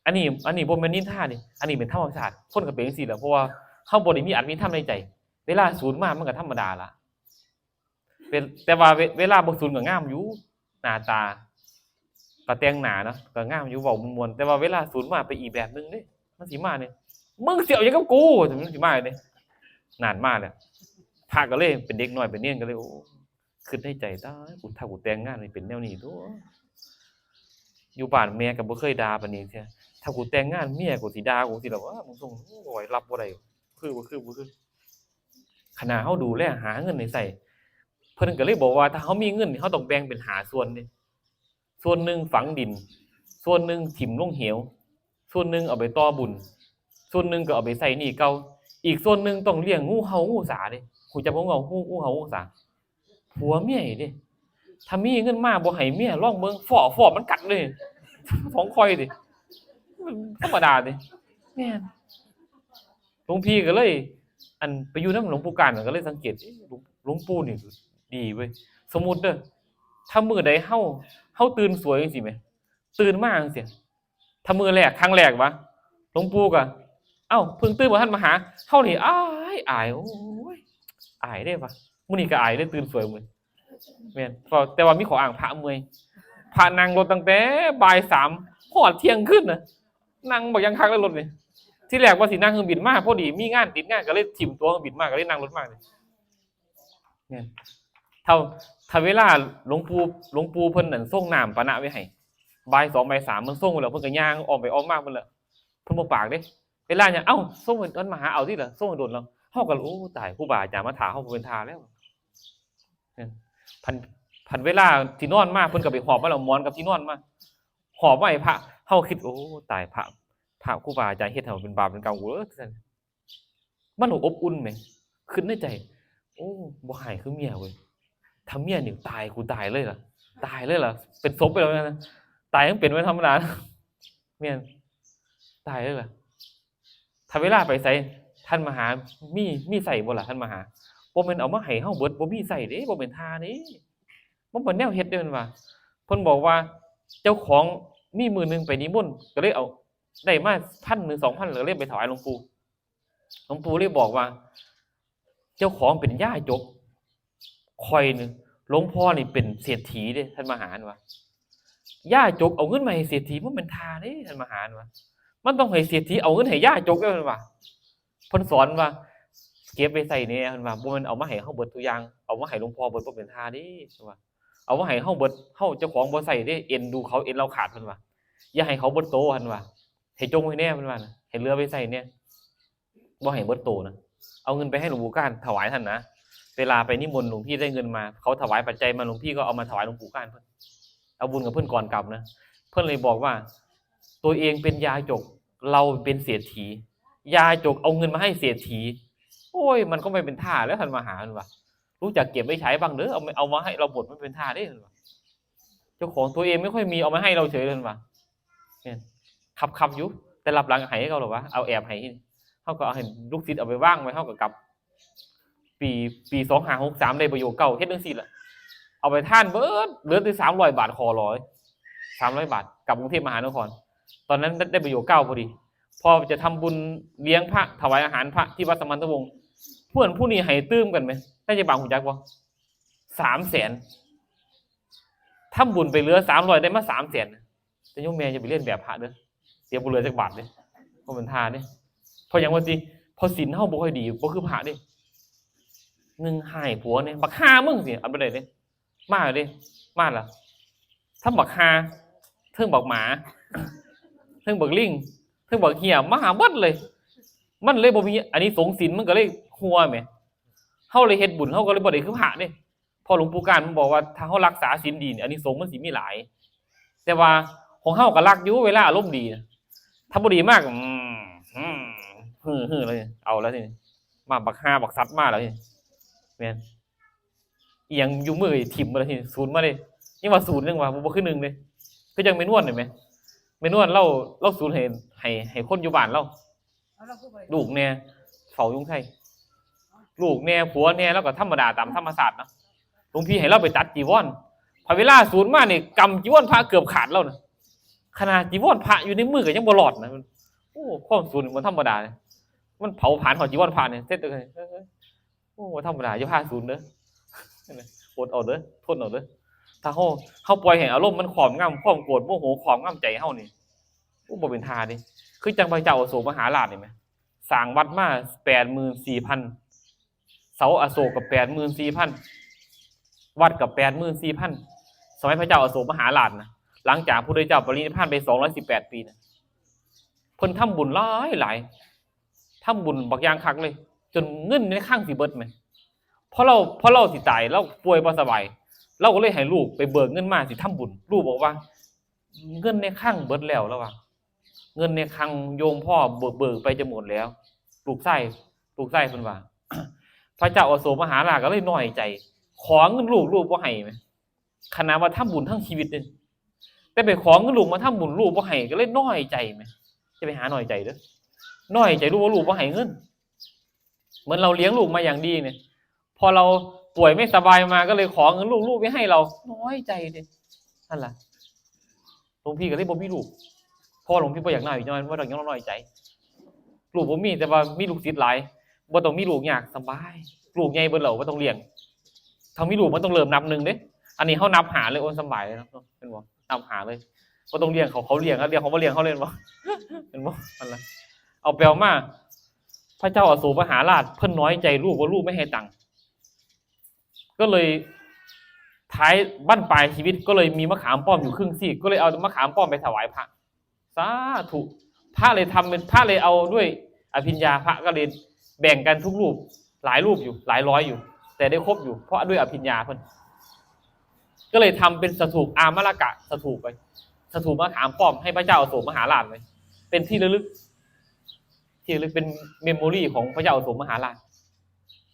อันนี้ อันนี้บ่แม่นนินทานี่ อันนี้เป็นธรรมชาติ คนก็เป็นจังซี่แหละ เพราะว่าเฮาบ่ได้มีอัตมีธรรมในใจ เวลาสูนมามันก็ธรรมดาละ เป็น แต่ว่าเว เวลาบ่สูนก็งามอยู่ หน้าตา ก็แต่งหน้าเนาะ ก็งามอยู่ เว้าม่วนๆ แต่ว่าเวลาสูนมาไปอีกแบบหนึ่งเด้ มันสิมาเนี่ย มึงสิเอาหยังกับกู มันสิมาเนี่ย นั่นมาแล้ว พระก็เลยเป็นเด็กน้อยเป็นเนนก็เลย โอ้ คิดในใจ ตาย กู ถ้ากูแต่งงานนี่เป็นแนวนี้ตั๊ว อยู่บ้านแม่ก็บ่เคยด่าปานนี้เทื่อ ถ้ากูแต่งงานเมียกูสิด่ากูสิล่ะวะ มึงส่ง โอ้ย รับบ่ได้ คือบ่คือ บ่คือ ขนาดเฮาดูแลหาเงินให้ใช้ เพิ่นก็เลยบอกว่าถ้าเฮามีเงินนี่เฮาต้องแบ่งเป็นห้าส่วนเด้ ส่วนหนึ่งฝังดิน ส่วนหนึ่งถิ่มลงเหว ส่วนหนึ่งเอาไปต่อบุญ ส่วนหนึ่งก็เอาไปใช้หนี้เก่า อีกส่วนหนึ่งต้องเลี้ยงงูเห่างูสาเด้ ฮู้จักบ่ งูเห่า งู งูเห่างูสา ผัวเมียนี่เด้ ถ้ามีเงินมาบ่ให้เมียลองเบิ่ง ฟ้อ ฟ้อมันกัดเลย ของข่อยเด้ มันธรรมดาเด้ แม่น หลวงพี่ก็เลย อันไปอยู่นำหลวงปู่การก็เลยสังเกต เอ๊ะ หลวง หลวงปู่นี่ดีเว้ย สมมุติเด้อ ถ้ามื้อใดเฮา เฮาตื่นสวยจังซี่แหม ตื่นมาจังซี่ ถ้ามื้อแรก ครั้งแรกวะ หลวงปู่ก็ เอ้า เพิ่งตื่นบ่ทันมาหา เฮานี่อาย อาย โอ้ย อายเด้วะ มื้อนี้ก็อายเด้ ตื่นสวยมื้อ แม่น แต่ว่ามีข้ออ้าง พระเมื่อย พระนั่งรถตั้งแต่บ่ายสามฮอดเที่ยงคืนน่ะ นั่งบักอย่างคักเลยรถนี่ ทีแรกว่าสินั่งเครื่องบินมา พอดีมีงานติดงานก็เลยถิ่มตั๋วเครื่องบินมา ก็เลยนั่งรถมานี่ แม่น ถ้า ถ้าเวลาหลวงปู่ หลวงปู่เพิ่นนั่นส่งน้ำปานะไว้ให้ บ่ายสองบ่ายสามเพิ่นส่งไว้แล้ว เพิ่นก็ย่างอ้อมไปอ้อมมาเพิ่นละ เพิ่นบ่ปากเด้ เวลาเนี่ย เอ้า ส่งให้ เพิ่นมาหาเอาติล่ะ ส่งให้โดนแล้ว เฮาก็ โอ้ ตาย ครูบาอาจารย์มาถ่าเฮาบ่เป็นท่าแล้ว เนี่ย พัน พันเวลาที่นอนมา เพิ่นก็ไปหอบมาแล้ว หมอนกับที่นอนมา หอบมาให้พระ เฮาคิด โอ้ ตาย พระ พระครูบาอาจารย์เฮ็ดให้เป็นบาปเป็นกรรมกูเด้อ มันอบอุ่นแหม คิดในใจ โอ้ บ่ฮ้ายคือเมียเว้ย ถ้าเมียนี่ตาย กูตายเลยล่ะ ตายเลยล่ะ เป็นศพไปแล้วนะ ตายยังเป็นวันธรรมดา แม่น ตายเลยล่ะ ถ้าเวลาไปไส ท่านมาหา มี มีใช้บ่ล่ะ ท่านมาหา บ่แม่นเอามาให้เฮาเบิด บ่มีใช้เด้ บ่แม่นท่าเด้ มันเป็นแนวเฮ็ดเด้ เพิ่นว่า เพิ่นบอกว่า เจ้าของมีมื้อหนึ่งไปนิมนต์ ก็เลยเอา ได้มาพันหนึ่ง สองพัน แล้วก็เลยไปถวายหลวงปู่ หลวงปู่เลยบอกว่า เจ้าของเป็นย่าจก ข่อยนี่ หลวงพ่อนี่เป็นเศรษฐีเด้ ท่านมาหาว่า ย่าจกเอาเงินมาให้เศรษฐี มันเป็นท่าเด้ ท่านมาหาว่า มันต้องให้เศรษฐีเอาเงินให้ย่าจกเด้ ท่านว่า เพิ่นสอนว่า เก็บไว้ใช้แหน่ เพิ่นว่า บ่แม่นเอามาให้เฮาเบิดทุกอย่าง เอามาให้หลวงพ่อเบิดบ่เป็นท่าเด้ เพิ่นว่า เอามาให้เฮาเบิด เฮาเจ้าของบ่ใช้เด้ เอ็นดูเขา เอ็นเราขาด เพิ่นว่า อย่าให้เขาเบิดโต เพิ่นว่า ให้จงไว้แหน่ เพิ่นว่านะ ให้เหลือไว้ใช้แหน่ บ่ให้เบิดโตนะ เอาเงินไปให้หลวงปู่ก้านถวายท่านนะ เวลาไปนิมนต์หลวงพี่ได้เงินมา เขาถวายปัจจัยมา หลวงพี่ก็เอามาถวายหลวงปู่ก้านเพิ่น เอาบุญกับเพิ่นก่อนกลับนะ เพิ่นเลยบอกว่า ตัวเองเป็นยาจก เราเป็นเศรษฐี ยาจกเอาเงินมาให้เศรษฐี โอ้ย มันก็ไม่เป็นท่าแล้ว ท่านมาหา เพิ่นว่า รู้จักเก็บไว้ใช้บ้างเด้อ เอา เอามาให้เราหมด มันเป็นท่าเด้ เพิ่นว่า เจ้าของตัวเองไม่ค่อยมี เอามาให้เราเฉย เพิ่นว่า เนี่ย ขับขับอยู่ แต่รับหลังให้เขาหรอวะ เอาแอบให้ เขาก็เอาให้ลูกศิษย์เอาไปวางไว้ เขาก็กลับ ปี ปีสองห้าหกสามได้ประโยคเก้า เฮ็ดจังซี่ล่ะ เอาไปทานเบิด เหลือแต่สามร้อยบาท ขอร้อย สามร้อยบาท กลับกรุงเทพมหานคร ตอนนั้นได้ ได้ประโยคเก้าพอดี พอจะทำบุญเลี้ยงพระ ถวายอาหารพระที่วัดสมันทวงศ์ เพื่อนผู้นี้ให้ตื่มกันไหม น่าจะบางหูจักบ่ สามแสน ทำบุญไปเหลือสามร้อย ได้มาสามแสน แต่โยมแม่อย่าไปเลียนแบบพระเด้อ เสียบ่เหลือจักบาทเด้ บ่เป็นท่าเด้ เพราะหยังว่าติ เพราะศีลเฮาบ่ค่อยดี บ่คือพระเด้ หนึ่งฮ้ายผัวเนี่ย บักห่ามึงสิ เอาไปได้เด้ มาเด้ มาล่ะ ทั้งบักห่า ทั้งบักหมา ทั้งบักลิง ทั้งบักเหี้ย มาหาเบิดเลย มันเลยบ่มีอานิสงส์ศีล มันก็เลยหัวแหม เฮาเลยเฮ็ดบุญ เฮาก็เลยบ่ได้คือพระเด้ เพราะหลวงปู่การมันบอกว่าถ้าเฮารักษาศีลดีเนี่ย อานิสงส์มันสิมีหลาย แต่ว่าของเฮาก็รักอยู่เวลาอารมณ์ดีนะ ถ้าบ่ดีมาก อืม อืม ฮือ ฮือเลย เอาแล้วทีนี้ มาบักห่าบักสัตว์มาแล้วทีนี้ แม่น อีหยังอยู่มือถิ่มมาเลยทีนี้ ศูนย์มาเลย ยังว่าศูนย์ยังว่าบ่ บ่คือหนึ่งเลย คือจังแม่นวลเห็นไหม แม่นวลเล่า เล่าศูนย์ให้ ให้ ให้คนอยู่บ้านเล่า ลูกแน่ เฝ้ายุงไทย ลูกแน่ ผัวแน่ แล้วก็ธรรมดาตามธรรมชาติเนาะ หลวงพี่ให้เราไปตัดจีวร พอเวลาศูนย์มาเนี่ย กำจีวรพระเกือบขาดแล้วนะ ขนาดจีวรพระอยู่ในมือก็ยังบ่รอดนะ โอ้ ความศูนย์มันธรรมดาเลย มันเผาผลาญของจีวรพระเนี่ย เสร็จเลย โอ้ ธรรมดา อย่าพาศูนย์เด้อ อดเอาเด้อ ทนเอาเด้อ ถ้าเฮา เฮาปล่อยให้อารมณ์มันครอบงำ ความโกรธโมโหครอบงำใจเฮานี่ โอ้ บ่เป็นท่าเด้ คือจังพระเจ้าอโศกมหาราชนี่แหม สร้างวัดมา แปดหมื่นสี่พัน เสาอโศกกับ แปดหมื่นสี่พัน วัดกับ แปดหมื่นสี่พัน สมัยพระเจ้าอโศกมหาราชนะ หลังจากพระพุทธเจ้าปรินิพพานไป สองร้อยสิบแปด ปีนะ เพิ่นทำบุญหลายหลาย ทำบุญบักอย่างคักเลย จนเงินในคลังสิเบิดแหม พอเรา พอเราสิตาย เราป่วยบ่สบาย เราก็เลยให้ลูกไปเบิกเงินมาสิทำบุญ ลูกบอกว่า เงินในคลังเบิดแล้ว แล้วว่า เงินในคลังโยมพ่อเบิก เบิกไปจะหมดแล้ว ลูกชาย ลูกชายเพิ่นว่า พระเจ้าอโศกมหาราชก็เลยน้อยใจ ขอเงินลูก ลูกบ่ให้แหม ขนาดว่าทำบุญทั้งชีวิตเลย แต่ไปขอเงินลูกมาทำบุญ ลูกบ่ให้ ก็เลยน้อยใจแหม จะไปหาน้อยใจเด้อ น้อยใจลูกว่าลูกบ่ให้เงิน เหมือนเราเลี้ยงลูกมาอย่างดีเนี่ย พอเราป่วยไม่สบายมาก็เลยขอเงินลูก ลูกไม่ให้เรา น้อยใจเด้ นั่นล่ะ หลวงพี่ก็เลยบ่มีลูก เพราะหลวงพี่บ่อยากน้อย ย้อนว่าต้องย้อนน้อยใจ ลูกบ่มี แต่ว่ามีลูกศิษย์หลาย บ่ต้องมีลูกยาก สบาย ลูกใหญ่เบิดแล้ว บ่ต้องเลี้ยง ถ้ามีลูกมันต้องเริ่มนับหนึ่งเด้ อันนี้เฮานับห้าเลย โอ้ย สบายเลยเนาะ เห็นบ่ นับห้าเลย บ่ต้องเลี้ยงเขา เขาเลี้ยง เลี้ยงเขาบ่เลี้ยงเขาเลย เห็นบ่ เห็นบ่ นั่นล่ะ เอาแปลมา พระเจ้าอโศกมหาราชเพิ่นน้อยใจลูกว่าลูกไม่ให้ตังค์ ก็เลยท้ายบั้นปลายชีวิตก็เลยมีมะขามป้อมอยู่ครึ่งซีก ก็เลยเอามะขามป้อมไปถวายพระ สาธุ พระเลยทำเป็น พระเลยเอาด้วยอภิญญา พระก็เลยแบ่งกันทุกรูป หลายรูปอยู่ หลายร้อยอยู่ แต่ได้ครบอยู่ เพราะด้วยอภิญญาเพิ่น ก็เลยทำเป็นสถูปอามรกะสถูปไป สถูปมะขามป้อมให้พระเจ้าอโศกมหาราชเลย เป็นที่ระลึก ที่ระลึกเป็นเมมโมรีของพระเจ้าอโศกมหาราช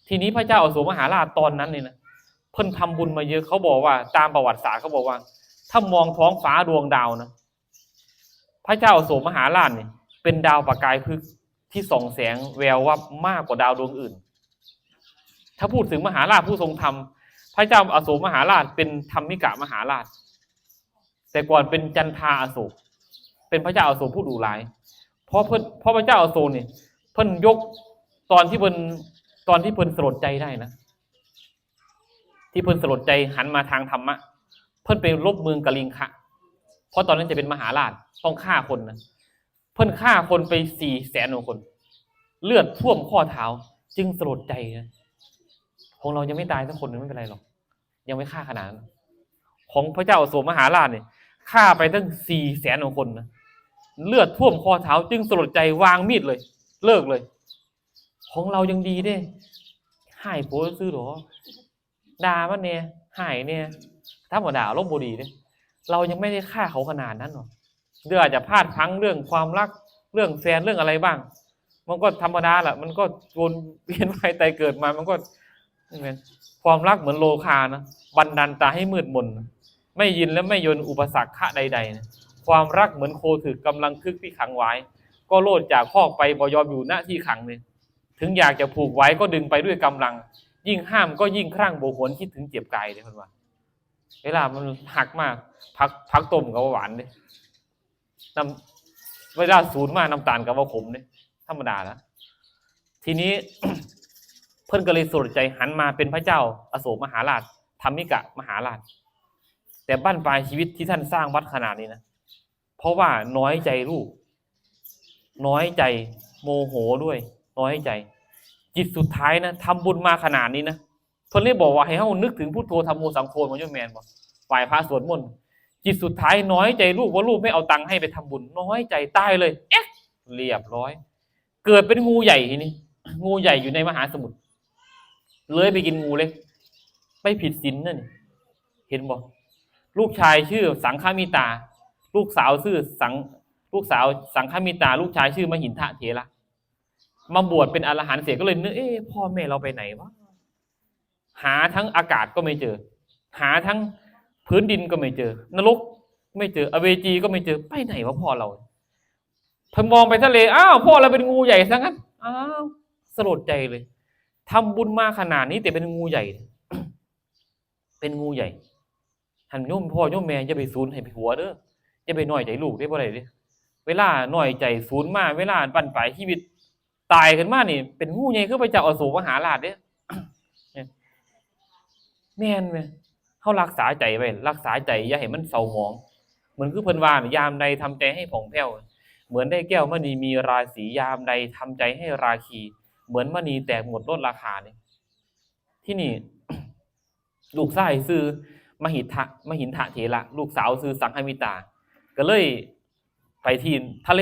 ทีนี้พระเจ้าอโศกมหาราชตอนนั้นเนี่ยนะ เพิ่นทำบุญมาเยอะ เขาบอกว่า ตามประวัติศาสตร์เขาบอกว่า ถ้ามองท้องฟ้าดวงดาวนะ พระเจ้าอโศกมหาราชเนี่ยเป็นดาวประกายพฤกษ์ที่ส่องแสงแวววับมากกว่าดาวดวงอื่น ถ้าพูดถึงมหาราชผู้ทรงธรรม พระเจ้าอโศกมหาราชเป็นธรรมิกะมหาราช แต่ก่อนเป็นจันทาอโศก เป็นพระเจ้าอโศกผู้ดุร้าย เพราะเพิ่น เพราะพระเจ้าอโศกเนี่ย เพิ่นยก ตอนที่เพิ่น ตอนที่เพิ่นสลดใจได้นะ ที่เพิ่นสลดใจหันมาทางธรรมะ เพิ่นไปรบเมืองกลิงคะ เพราะตอนนั้นจะเป็นมหาราช ต้องฆ่าคนนะ เพิ่นฆ่าคนไปสี่แสนกว่าคน เลือดท่วมข้อเท้า จึงสลดใจนะ ของเรายังไม่ตายสักคนหนึ่ง ไม่เป็นไรหรอก ยังไม่ฆ่าขนาดนั้น ของพระเจ้าอโศกมหาราชเนี่ย ฆ่าไปตั้งสี่แสนกว่าคนนะ เลือดท่วมข้อเท้า จึงสลดใจวางมีดเลย เลิกเลย ของเรายังดีเด้ ให้ผัวซื่อหรอ ด่ามันเนี่ย ให้เนี่ย ธรรมดา อารมณ์บ่ดีเด้ เรายังไม่ได้ฆ่าเขาขนาดนั้นหรอก เดี๋ยวอาจจะพลาดพลั้งเรื่องความรัก เรื่องแฟน เรื่องอะไรบ้าง มันก็ธรรมดาแหละ มันก็วนเวียนว่ายตายเกิดมา มันก็ ความรักเหมือนโลคานะ บันดาลตาให้มืดมน ไม่ยินและไม่ยนอุปสรรคใดๆนะ ความรักเหมือนโคถืกกำลังคึกที่ขังไว้ ก็โลดจากคอกไปบ่ยอมอยู่ณที่ขังเลย ถึงอยากจะผูกไว้ก็ดึงไปด้วยกำลัง ยิ่งห้ามก็ยิ่งคลั่ง บ่หวนคิดถึงเจ็บกายเลย เพิ่นว่า เวลามันหักมาก ผัก ผักต้มก็บ่หวานเด้ น้ำ เวลาสูนมา น้ำตาลก็บ่ขมเด้ ธรรมดาละ ทีนี้ เพิ่นก็เลยสลดใจหันมาเป็นพระเจ้าอโศกมหาราช ธรรมิกะมหาราช แต่บั้นปลายชีวิตที่ท่านสร้างวัดขนาดนี้นะ เพราะว่าน้อยใจลูก น้อยใจ โมโหด้วย น้อยใจ จิตสุดท้ายนะ ทำบุญมาขนาดนี้นะ เพิ่นเลยบอกว่าให้เฮานึกถึงพุทโธ ธัมโม สังโฆ มาโยมแม่นบ่ ไหว้พระสวดมนต์ จิตสุดท้ายน้อยใจลูกว่าลูกไม่เอาตังค์ให้ไปทำบุญ น้อยใจตายเลย เอ๊ะ เรียบร้อย เกิดเป็นงูใหญ่ทีนี้ งูใหญ่อยู่ในมหาสมุทร เลื้อยไปกินงูเล็ก ไปผิดศีลนั่นนี่ เห็นบ่ ลูกชายชื่อสังฆมิตา ลูกสาวชื่อสัง ลูกสาวสังฆมิตา ลูกชายชื่อมหินทะเถระ มาบวชเป็นอรหันต์เสร็จก็เลยนึก เอ๊ะ พ่อแม่เราไปไหนวะ หาทั้งอากาศก็ไม่เจอ หาทั้งพื้นดินก็ไม่เจอ นรกไม่เจอ อเวจีก็ไม่เจอ ไปไหนวะพ่อเรา เพิ่นมองไปทะเล อ้าว พ่อเราเป็นงูใหญ่ซะงั้น อ้าว สลดใจเลย ทำบุญมาขนาดนี้แต่เป็นงูใหญ่ เป็นงูใหญ่ หันโยมพ่อโยมแม่อย่าไปสูนให้ไปหัวเด้อ อย่าไปน้อยใจลูกเด้ บ่ได้เด้ เวลาน้อยใจสูนมา เวลาบั้นปลายชีวิต ตายขึ้นมานี่ เป็นงูใหญ่คือพระเจ้าอโศกมหาราชเด้ แม่นแม่น เฮารักษาใจไว้ รักษาใจอย่าให้มันเศร้าหมอง เหมือนคือเพิ่นว่าน่ะ ยามใดทำใจให้ผ่องแผ้ว เหมือนได้แก้วมณีมีราศี ยามใดทำใจให้ราคี เหมือนมณีแตกหมดลดราคานี่ ที่นี่ ลูกชายชื่อมหิทธะ มหินทะเถระ ลูกสาวชื่อสังฆมิตา ก็เลยไปที่ทะเล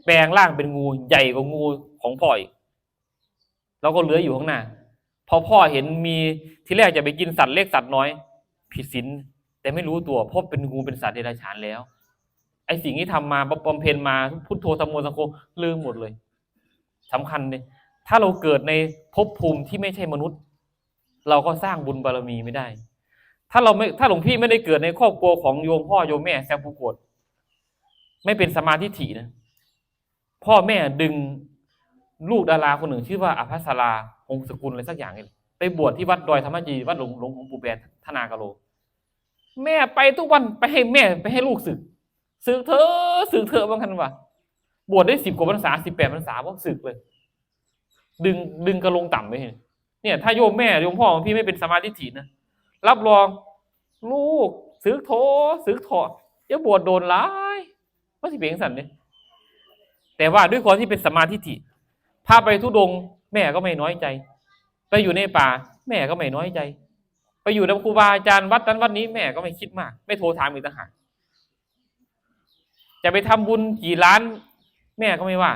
แปลงร่างเป็นงูใหญ่กว่างูของพ่ออีก แล้วก็เลื้อยอยู่ข้างหน้า พอพ่อเห็นมี ทีแรกจะไปกินสัตว์เล็กสัตว์น้อย ผิดศีล แต่ไม่รู้ตัว เพราะเป็นงูเป็นสัตว์เดรัจฉานแล้ว ไอ้สิ่งที่ทำมาบำเพ็ญมา พุทโธธัมโมสังโฆ ลืมหมดเลย สำคัญเลย ถ้าเราเกิดในภพภูมิที่ไม่ใช่มนุษย์ เราก็สร้างบุญบารมีไม่ได้ ถ้าเราไม่ ถ้าหลวงพี่ไม่ได้เกิดในครอบครัวของโยมพ่อโยมแม่แซมภูโกด ไม่เป็นสัมมาทิฏฐินะ พ่อแม่ดึงลูกดาราคนหนึ่งชื่อว่าอภัสรา หงสกุลอะไรสักอย่างนี่แหละ ไปบวชที่วัดดอยธรรมจี วัดหลวง หลวง หลวงปู่แบน ธนากาโล แม่ไปทุกวัน ไปให้แม่ ไปให้ลูกสึก สึกเถอะ สึกเถอะ ว่างั้นว่ะ บวชได้สิบกว่าพรรษา สิบแปดพรรษา บ่สึกเลย ดึง ดึงกระลงต่ำไป เนี่ย ถ้าโยมแม่โยมพ่อของพี่ไม่เป็นสัมมาทิฏฐินะ รับรอง ลูก สึกโถ สึกเถาะ อย่าบวชโดนหลาย มันสิเป็นจั่งซั้นเด้ แต่ว่าด้วยความที่เป็นสัมมาทิฏฐิ พาไปธุดงค์ แม่ก็ไม่น้อยใจ ไปอยู่ในป่า แม่ก็ไม่น้อยใจ ไปอยู่กับครูบาอาจารย์วัดนั้นวัดนี้ แม่ก็ไม่คิดมาก ไม่โทรถามอีกต่างหาก จะไปทำบุญกี่ล้าน แม่ก็ไม่ว่า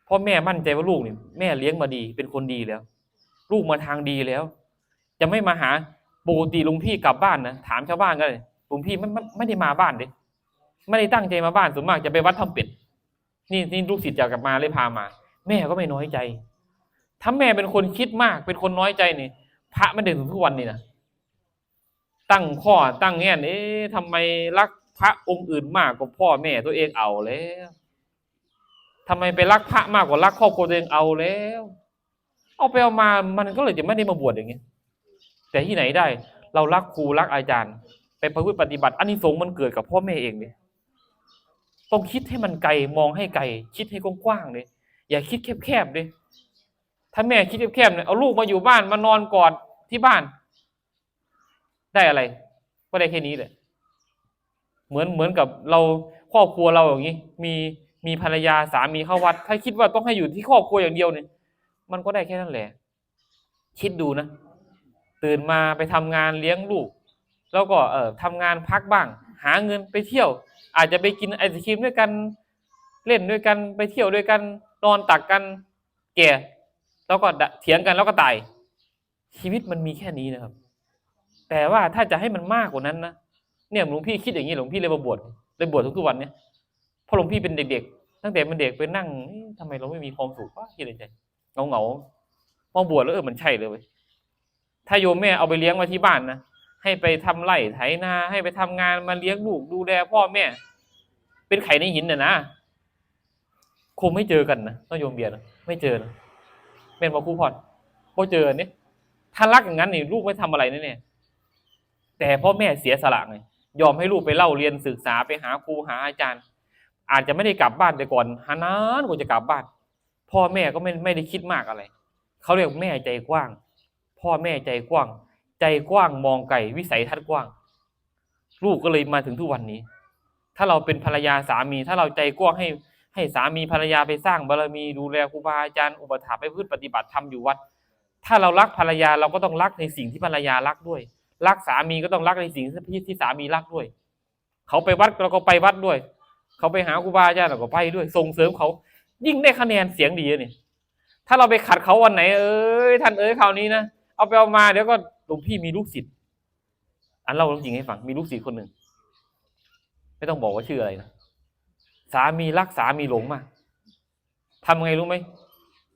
เพราะแม่มั่นใจว่าลูกนี่ แม่เลี้ยงมาดี เป็นคนดีแล้ว ลูกมาทางดีแล้ว จะไม่มาหา ปกติหลวงพี่กลับบ้านนะ ถามชาวบ้านก็เลย หลวงพี่ไม่ ไม่ ไม่ได้มาบ้านเด้ ไม่ได้ตั้งใจมาบ้าน ส่วนมากจะไปวัดถ้ำเป็ด นี่ นี่ลูกศิษย์อยากกลับมาเลยพามา แม่ก็ไม่น้อยใจ ถ้าแม่เป็นคนคิดมาก เป็นคนน้อยใจนี่ พระไม่ได้ถึงทุกวันนี้นะ ตั้งข้อตั้งแง่น เอ๊ะ ทำไมรักพระองค์อื่นมากกว่าพ่อแม่ตัวเอง เอาแล้ว ทำไมไปรักพระมากกว่ารักครอบครัวตัวเอง เอาแล้ว เอาไปเอามา มันก็เลยจะไม่ได้มาบวชอย่างเงี้ย แต่ที่ไหนได้ เรารักครูรักอาจารย์ ไปประพฤติปฏิบัติ อานิสงส์มันเกิดกับพ่อแม่เองเลย ต้องคิดให้มันไกล มองให้ไกล คิดให้กว้างๆเลย อย่าคิดแคบๆเลย ถ้าแม่คิดแคบๆเนี่ย เอาลูกมาอยู่บ้าน มานอนกอดที่บ้าน ได้อะไร ก็ได้แค่นี้แหละ เหมือน เหมือนกับเรา ครอบครัวเราอย่างนี้ มี มีภรรยาสามีเข้าวัด ถ้าคิดว่าต้องให้อยู่ที่ครอบครัวอย่างเดียวเนี่ย มันก็ได้แค่นั้นแหละ คิดดูนะ ตื่นมาไปทำงานเลี้ยงลูก แล้วก็ เออ ทำงานพักบ้าง หาเงินไปเที่ยว อาจจะไปกินไอศกรีมด้วยกัน เล่นด้วยกัน ไปเที่ยวด้วยกัน นอนตักกัน แก่ แล้วก็เถียงกัน แล้วก็ตาย ชีวิตมันมีแค่นี้นะครับ แต่ว่าถ้าจะให้มันมากกว่านั้นนะ เนี่ย หลวงพี่คิดอย่างนี้ หลวงพี่เลยมาบวช เลยบวชทุกๆวันเนี่ย เพราะหลวงพี่เป็นเด็กๆ ตั้งแต่เป็นเด็กไปนั่ง เอ๊ะ ทำไมเราไม่มีความสุขวะ คิดในใจ เหงาๆ มาบวชแล้ว เออ มันใช่เลยเว้ย ถ้าโยมแม่เอาไปเลี้ยงไว้ที่บ้านนะ ให้ไปทำไร่ไถนา ให้ไปทำงานมาเลี้ยงลูก ดูแลพ่อแม่ เป็นไข่ในหินน่ะนะ คงไม่เจอกันนะ ต้องโยมเบียร์นะ ไม่เจอนะ แม่นบ่ครูพร บ่เจอเนี่ย ถ้ารักอย่างนั้นนี่ ลูกไม่ทำอะไรแน่ๆ แต่พ่อแม่เสียสละไง ยอมให้ลูกไปเล่าเรียนศึกษา ไปหาครูหาอาจารย์ อาจจะไม่ได้กลับบ้าน แต่ก่อนหานานกว่าจะกลับบ้าน พ่อแม่ก็ไม่ ไม่ได้คิดมากอะไร เขาเรียกแม่ใจกว้าง พ่อแม่ใจกว้าง ใจกว้างมองไกล วิสัยทัศน์กว้าง ลูกก็เลยมาถึงทุกวันนี้ ถ้าเราเป็นภรรยาสามี ถ้าเราใจกว้างให้ ให้สามีภรรยาไปสร้างบารมี ดูแลครูบาอาจารย์ อุปัฏฐากไปประพฤติปฏิบัติธรรมอยู่วัด ถ้าเรารักภรรยา เราก็ต้องรักในสิ่งที่ภรรยารักด้วย รักสามีก็ต้องรักในสิ่งที่ ที่สามีรักด้วย เขาไปวัดเราก็ไปวัดด้วย เขาไปหาครูบาอาจารย์เราก็ไปด้วย ส่งเสริมเขา ยิ่งได้คะแนนเสียงดีนี่ ถ้าเราไปขัดเขาวันไหน เอ้ย ท่านเอ้ย คราวนี้นะ เอาไปเอามา เดี๋ยวก็ หลวงพี่มีลูกศิษย์ อันเล่าเรื่องจริงให้ฟัง มีลูกศิษย์คนหนึ่ง ไม่ต้องบอกว่าชื่ออะไรนะ สามีรักสามีหลงมาก ทำไงรู้ไหม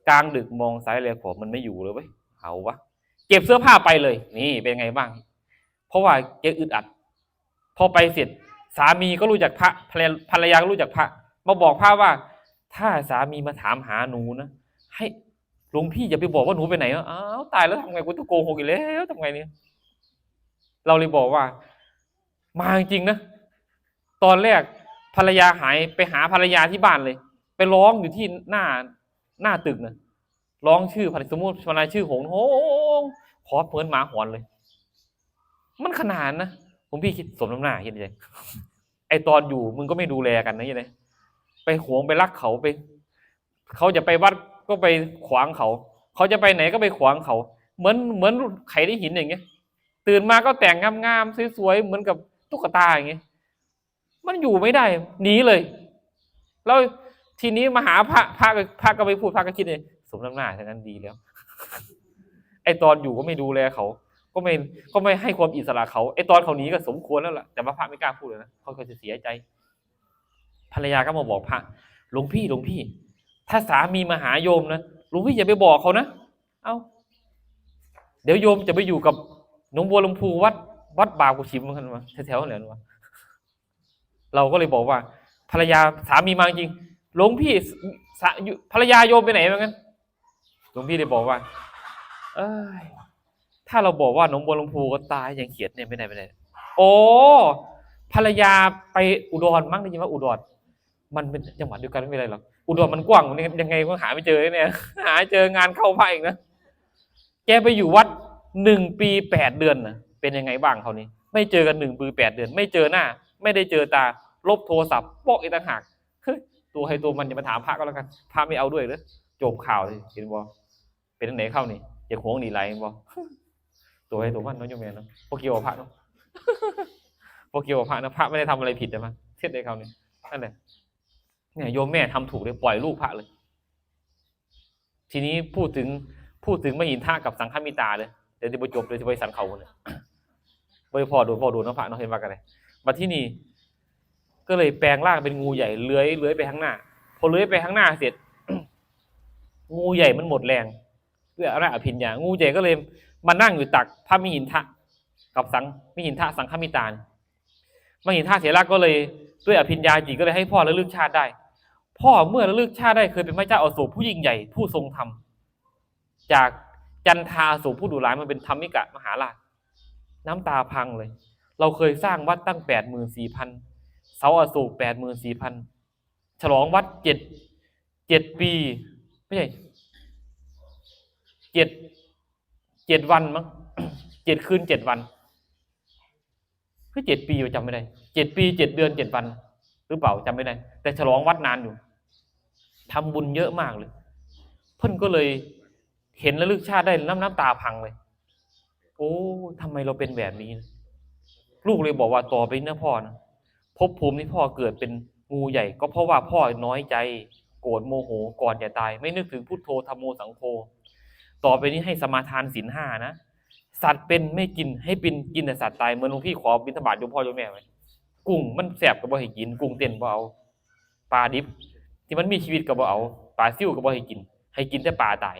กลางดึกมองซ้ายแลขวา มันไม่อยู่เลยเว้ย เอาวะ เก็บเสื้อผ้าไปเลย นี่เป็นไงบ้าง เพราะว่าแกอึดอัด พอไปเสร็จ สามีก็รู้จักพระ ภรรยาภรรยาก็รู้จักพระ มาบอกพระว่า ถ้าสามีมาถามหาหนูนะ ให้หลวงพี่อย่าไปบอกว่าหนูไปไหนนะ อ้าว ตายแล้ว ทำไง กูต้องโกหกอีกแล้ว ทำไงเนี่ย เราเลยบอกว่า มาจริงๆนะ ตอนแรกภรรยาหาย ไปหาภรรยาที่บ้านเลย ไปร้องอยู่ที่หน้า หน้าตึกนะ ร้องชื่อภรรยา สมมุติภรรยาชื่อหง หง ขอเหมือนหมาหอนเลย มันขนาดนะ ผมพี่คิดสมน้ำหน้า คิดในใจ ไอ้ตอนอยู่มึงก็ไม่ดูแลกันนะ ยังไง ไปหวงไปรักเขา ไป เขาจะไปวัดก็ไปขวางเขา เขาจะไปไหนก็ไปขวางเขา เหมือน เหมือนไขในหินอย่างเงี้ย ตื่นมาก็แต่งงามๆ สวยๆ เหมือนกับตุ๊กตาอย่างเงี้ย มันอยู่ไม่ได้ หนีเลย แล้วทีนี้มาหาพระ พระก็ พระก็ไม่พูด พระก็คิดเลย สมน้ำหน้า ทั้งนั้นดีแล้ว ไอ้ตอนอยู่ก็ไม่ดูแลเขา ก็ไม่ ก็ไม่ให้ความอิสระเขา ไอ้ตอนเขาหนีก็สมควรแล้วล่ะ แต่ว่าพระไม่กล้าพูดเลยนะ เขาก็จะเสียใจ ภรรยาก็มาบอกพระ หลวงพี่ หลวงพี่ ถ้าสามีมาหาโยมนะ หลวงพี่อย่าไปบอกเขานะ เอ้า เดี๋ยวโยมจะไปอยู่กับหนองบัวลำพู วัด วัดบาปกุชิมกันมา แถวๆ นั่นแหละวะ เราก็เลยบอกว่า ภรรยา สามีมาจริง หลวงพี่ สา อยู่ ภรรยาโยมไปไหนว่างั้น หลวงพี่เลยบอกว่า เอ้ย ถ้าเราบอกว่าหนองบัวลำพูก็ตาย ยังเขียดเนี่ย ไม่ได้ ไม่ได้ โอ้ ภรรยาไปอุดรมั้ง ได้ยินว่าอุดร มันเป็นจังหวัดเดียวกัน ไม่เป็นไรหรอก อุดรมันกว้าง มันยังไงก็หาไม่เจอเนี่ย หาเจองานเข้าพระอีกนะ แกไปอยู่วัดหนึ่งปีแปดเดือนนะ เป็นยังไงบ้างคราวนี้ ไม่เจอกันหนึ่งปีแปดเดือน ไม่เจอหน้า ไม่ได้เจอตา ลบโทรศัพท์ โป๊ะอีกต่างหาก เฮ้ย ตัวใครตัวมัน อย่ามาถามพระก็แล้วกัน พระไม่เอาด้วยเลย จบข่าวเลย เห็นบ่ เป็นจั่งใด๋เข้านี่ อยากหวงดีหลาย เห็นบ่ ตัวใครตัวมันเนาะ โยมแม่เนาะ บ่เกี่ยวกับพระเนาะ บ่เกี่ยวกับพระนะ พระไม่ได้ทำอะไรผิดนะ มาเฮ็ดได้เข้านี่ นั่นแหละ เนี่ย โยมแม่ทำถูกเลย ปล่อยลูกพระเลย ทีนี้พูดถึง พูดถึงมหินทะกับสังฆมิตราเลย เดี๋ยวจะไปจบ เดี๋ยวจะไปสันเขาเนี่ย บ่ได้พ้อโดน พ้อโดนเนาะพระเนาะ เห็นว่ากันเลย บัดที่นี่ ก็เลยแปลงร่างเป็นงูใหญ่ เลื้อย เลื้อยไปข้างหน้า พอเลื้อยไปข้างหน้าเสร็จ งูใหญ่มันหมดแรง ด้วยอำนาจอภิญญา งูใหญ่ก็เลยมานั่งอยู่ตักพระมหินทะ กับสัง มหินทะสังฆมิตรา มหินทะเถระก็เลย ด้วยอภิญญาจิตก็เลยให้พ่อระลึกชาติได้ พ่อเมื่อระลึกชาติได้ เคยเป็นพระเจ้าอโศกผู้ยิ่งใหญ่ ผู้ทรงธรรม จากจันทาอโศกผู้ดุร้ายมาเป็นธรรมิกะมหาราช น้ำตาพังเลย เราเคยสร้างวัดตั้งแปดหมื่นสี่พัน เสาอโศกแปดหมื่นสี่พัน ฉลองวัดเจ็ด เจ็ดปี ไม่ใช่ เจ็ด เจ็ดวันมั้ง เจ็ดคืนเจ็ดวัน คือเจ็ดปีวะ จำไม่ได้ เจ็ดปีเจ็ดเดือนเจ็ดวัน หรือเปล่า จำไม่ได้ แต่ฉลองวัดนานอยู่ ทำบุญเยอะมากเลย เพิ่นก็เลยเห็นระลึกชาติได้ น้ำ น้ำตาพังเลย โอ้ ทำไมเราเป็นแบบนี้นะ ลูกเลยบอกว่า ต่อไปนี้นะพ่อนะ ภพภูมิที่พ่อเกิดเป็นงูใหญ่ ก็เพราะว่าพ่อน้อยใจ โกรธโมโห ก่อนจะตาย ไม่นึกถึงพุทโธ ธัมโม สังโฆ ต่อไปนี้ให้สมาทานศีลห้านะ สัตว์เป็นไม่กิน ให้เป็น กินแต่สัตว์ตาย เหมือนหลวงพี่ขอบิณฑบาตโยมพ่อโยมแม่ไว้ กุ้งมันแซ่บก็บ่ให้กิน กุ้งเต้นบ่เอา ปลาดิบที่มันมีชีวิตก็บ่เอา ปลาซิวก็บ่ให้กิน ให้กินแต่ปลาตาย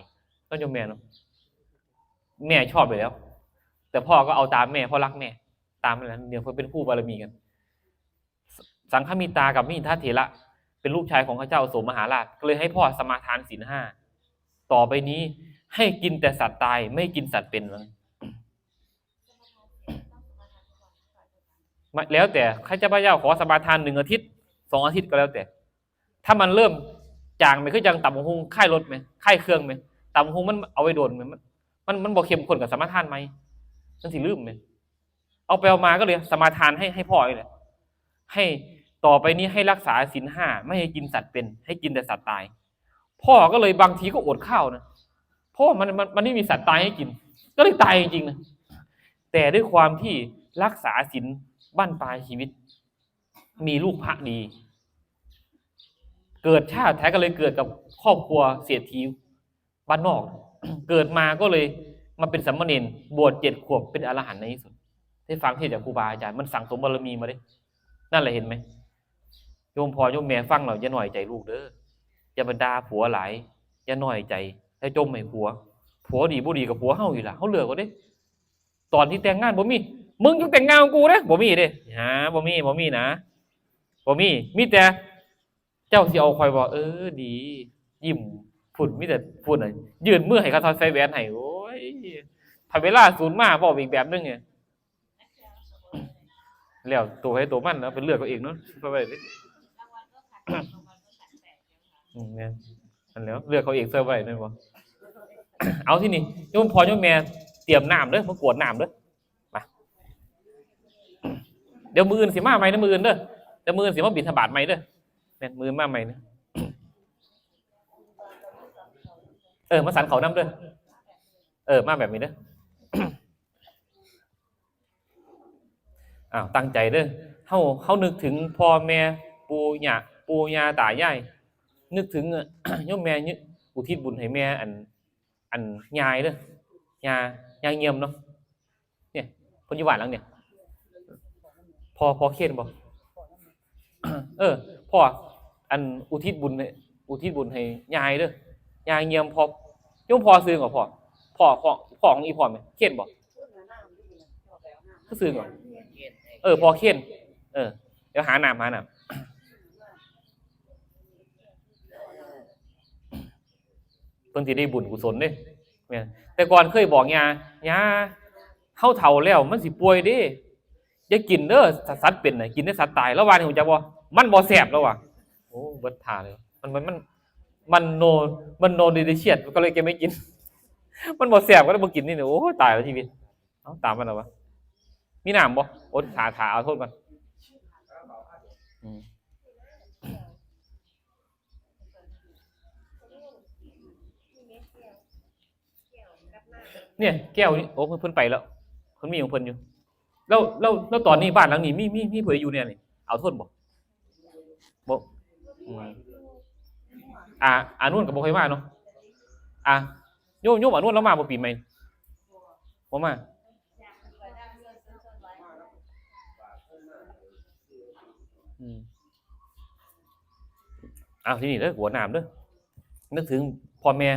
ก็โยมแม่เนาะ แม่ชอบอยู่แล้ว แต่พ่อก็เอาตามแม่ เพราะรักแม่ ตามนั่นแหละ เดี๋ยวเพิ่นเป็นคู่บารมีกัน สังฆมิตรากับมหินทะเถระ เป็นลูกชายของพระเจ้าอโศกมหาราช ก็เลยให้พ่อสมาทานศีลห้า ต่อไปนี้ให้กินแต่สัตว์ตาย ไม่กินสัตว์เป็น ว่างั้น มา แล้วแต่ ใครจะพระเจ้าขอสมาทานหนึ่งอาทิตย์ สองอาทิตย์ก็แล้วแต่ ถ้ามันเริ่มจางไป คือจั่งตำบักหุ่งคายรสไหม คายเครื่องไหม ตำบักหุ่งมันเอาไว้โดนไหม มัน มัน มันบ่เข้มข้นกับสมาทานไหม มันสิลืมไหม เอาไปเอามาก็เลยสมาทานให้ ให้พ่อนี่แหละ ให้ต่อไปนี้ให้รักษาศีลห้า ไม่ให้กินสัตว์เป็น ให้กินแต่สัตว์ตาย พ่อก็เลยบางทีก็อดข้าวนะ เพราะว่ามัน มัน มันไม่มีสัตว์ตายให้กิน ก็เลยตายจริงๆนะ แต่ด้วยความที่รักษาศีลบั้นปลายชีวิต มีลูกพระดี เกิดชาติไทยก็เลยเกิดกับครอบครัวเศรษฐีบ้านนอก เกิดมาก็เลยมาเป็นสามเณร บวชเจ็ดขวบเป็นอรหันต์ในที่สุด ได้ฟังเทศน์จากครูบาอาจารย์ มันสั่งสมบารมีมาเด้ นั่นแหละ เห็นไหม โยมพ่อโยมแม่ฟังแล้วอย่าน้อยใจลูกเด้อ อย่าไปด่าผัวหลาย อย่าน้อยใจ อย่าจ่มให้ผัว ผัวดีบ่ดีกับผัวเฮาอยู่ล่ะ เฮาเลือกเอาเด้ ตอนที่แต่งงานบ่มี มึงจงแต่งงานกับกูเด้ บ่มีเด้ ฮะ บ่มี บ่มีนะ บ่มี มีแต่ เจ้าสิเอาข่อยบ่ เออ ดี ยิ้ม พุ่น มีแต่พุ่นน่ะ ยื่นมือให้เขาใส่แหวนให้ โอ้ย ถ้าเวลาสูนมา เว้าอีกแบบนึงไง แล้วตัวใครตัวมันนะ เป็นเลือกเอาเองเนาะ ไปไว้เลย อืม เนี่ย อันแล้ว เลือกเอาเอง ใส่ไว้นั่นบ่ เอาที่นี่ โยมพ่อโยมแม่ เตรียมน้ำเด้อ มากรวดน้ำเด้อ มา เดี๋ยวมื้ออื่นสิมาใหม่นะ มื้ออื่นเด้อ เดี๋ยวมื้ออื่นสิมาบิณฑบาตใหม่เด้อ แม่น มื้ออื่นมาใหม่นะ เออ มาสันเขานำเด้อ เออ มาแบบนี้เด้อ อ้าว ตั้งใจเด้อ เฮา เฮานึกถึงพ่อแม่ ปู่ย่า ปู่ย่าตายาย นึกถึง เอ่อ โยมแม่ อุทิศบุญให้แม่ อัน อัน ยายเด้อ ยา ยาเงียมเนาะ เนี่ย เพิ่นอยู่บ้านหลังเนี่ย พ่อ พ่อเคนบ่ เออ พ่อ อัน อุทิศบุญให้ อุทิศบุญให้ยายเด้อ ยายเงียม พ่อ โยมพ่อซื่อบ่พ่อ พ่อ พ่อ พ่อของอีพ่อแม่ เคนบ่ คือซื่อบ่ เออ พ่อเคน เออ เดี๋ยวหาน้ำ หาน้ำ เพิ่นสิได้บุญกุศลเด้ แม่น แต่ก่อนเคยบอกย่า ย่า เฮาเฒ่าแล้วมันสิป่วยเด้ อย่ากินเด้อ สัตว์เป็นน่ะ กินแต่สัตว์ตาย แล้วว่านี่ ฮู้จักบ่ มันบ่แซ่บแล้วว่ะ โอ้ เบิดท่าเลย มัน มัน มัน มันโน มันโนดีเดเชียด ก็เลยแกไม่กิน มันบ่แซ่บ ก็เลยบ่กินนี่เนี่ย โอ้ย ตายแล้วชีวิต เอ้า ตามมันแล้ววะ มีน้ำบ่ โอ้ย ถา ถาเอาโทษก่อน อืม เนี่ย แก้วนี่ โอ้ เพิ่น เพิ่นไปแล้ว เพิ่นมีของเพิ่นอยู่ แล้ว แล้ว แล้วตอนนี้บ้านหลังนี้มี มี มีผู้ใดอยู่เนี่ยนี่ เอาโทษบ่ บ่ อืม อ่า อานุ่นก็บ่ค่อยมาเนาะ อ่ะ โยม โยมอานุ่นแล้วมาบ่ปีใหม่ บ่มา อืม อ้าว ทีนี้เด้อ กรวดน้ำเด้อ นึกถึงพ่อแม่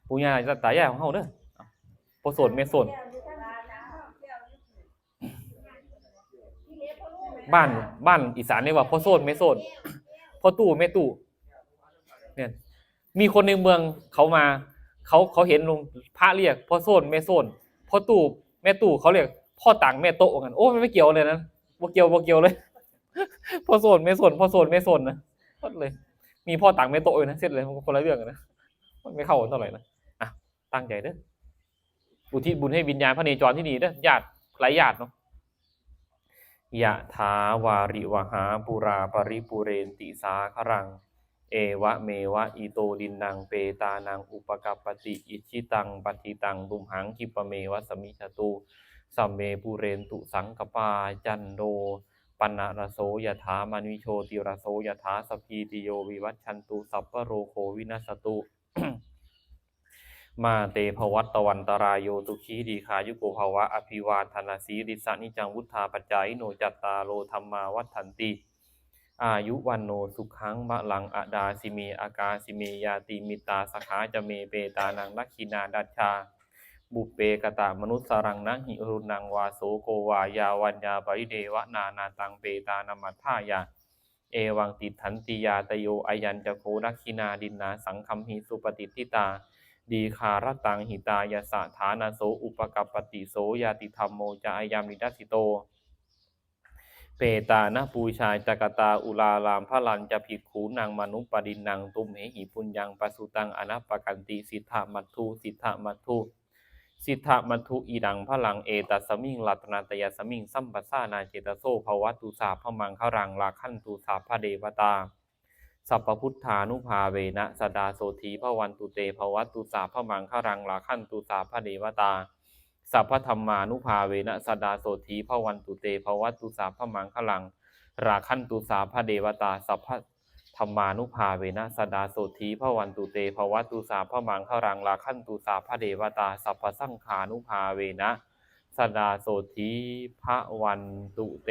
ปู่ย่าตายายของเฮาเด้อ พ่อโสนแม่โสน บ้าน บ้านอีสานเรียกว่าพ่อโสนแม่โสน พ่อตู้แม่ตู้ เนี่ย มีคนในเมืองเขามา เขา เขาเห็นหลวงพระเรียกพ่อโสนแม่โสน พ่อตู้แม่ตู้ เขาเรียกพ่อตังแม่โต๊ะกัน โอ้ มันไม่เกี่ยวเลยนะ บ่เกี่ยว บ่เกี่ยวเลย พ่อโสนแม่โสน พ่อโสนแม่โสนนะ หมดเลย มีพ่อตังแม่โต๊ะเลยนะ เสร็จเลย มันคนละเรื่องกันนะ มันไม่เข้ากันเท่าไหร่นะ อ่ะ ตั้งใจเด้อ อุทิศบุญให้วิญญาณพระเนจรที่นี่เด้อ ญาติ หลายญาติเนาะ ยะถาวาริวหาปูราปริปูเรนติสาคารัง เอวะเมวะอิโตดินนังเปตานังอุปกัปปติ อิจฉิตังปัตถิตังตุมหังคิปะเมวะสมมิจฉตุ สัพเพปูเรนตุสังกปา จันโทปนรสโสยะถามณิโชติรสโสยะถา สัพพีติโยวิวัชชันตุ สัพพะโรโควินัสสตุ มาเตภวัตวันตรายโย สุขีดีคายุโกภวะ อภิวาทนาสีริสะนิจจังวุธาปจจายิโน จัตตาโรธัมมาวัฒนติ อายุวันโนสุขังพลัง อดาสิเม อากาสิเม ญาติมิตตาสขะจะเม เปตานังดักขิณาดัชชา บุพเพกตะมนุสสารัง นะหิรุนังวาโสโกวายาวัญญาปริเดวะนานาตังเปตานัมมัฏฐายา เอวังติฏฐันติญาตโย อายัญจะโคดักขิณาดินนาสังคัมหิสุปฏิฏฐิตา ดีคารตังหิตายะสะ ฐานะโสอุปกัปปติ โสญาติธัมโมจะอายัมนิดัสสิโต เปตานะปูชาจักตาอุลาลามพลันจะภิกขูนังมนุปปดินนัง ตุมเหหิปุญญังปะสุตังอนัปปะกันติ สิทธามัตถุ สิทธามัตถุ สิทธามัตถุอิดังพลัง เอตัสมิงรัตนาตยาสมิง สัมปัสสานาเจตโสภวัตุสาพมังคารัง ราคันตุสาพเดวตา สัพพพุทธานุภาเวนะสดาโสธีพวันตุเต ภวัตุสาพมังคารัง ราคันตุสาพเดวตา สัพพธรรมานุภาเวนะสดาโสธีพวันตุเต ภวัตุสาพมังคารัง ราคันตุสาพเดวตา สัพพธรรมานุภาเวนะสดาโสธีพวันตุเต ภวัตุสาพมังคารัง ราคันตุสาพเดวตา สัพพสังฆานุภาเวนะสดาโสธีพวันตุเต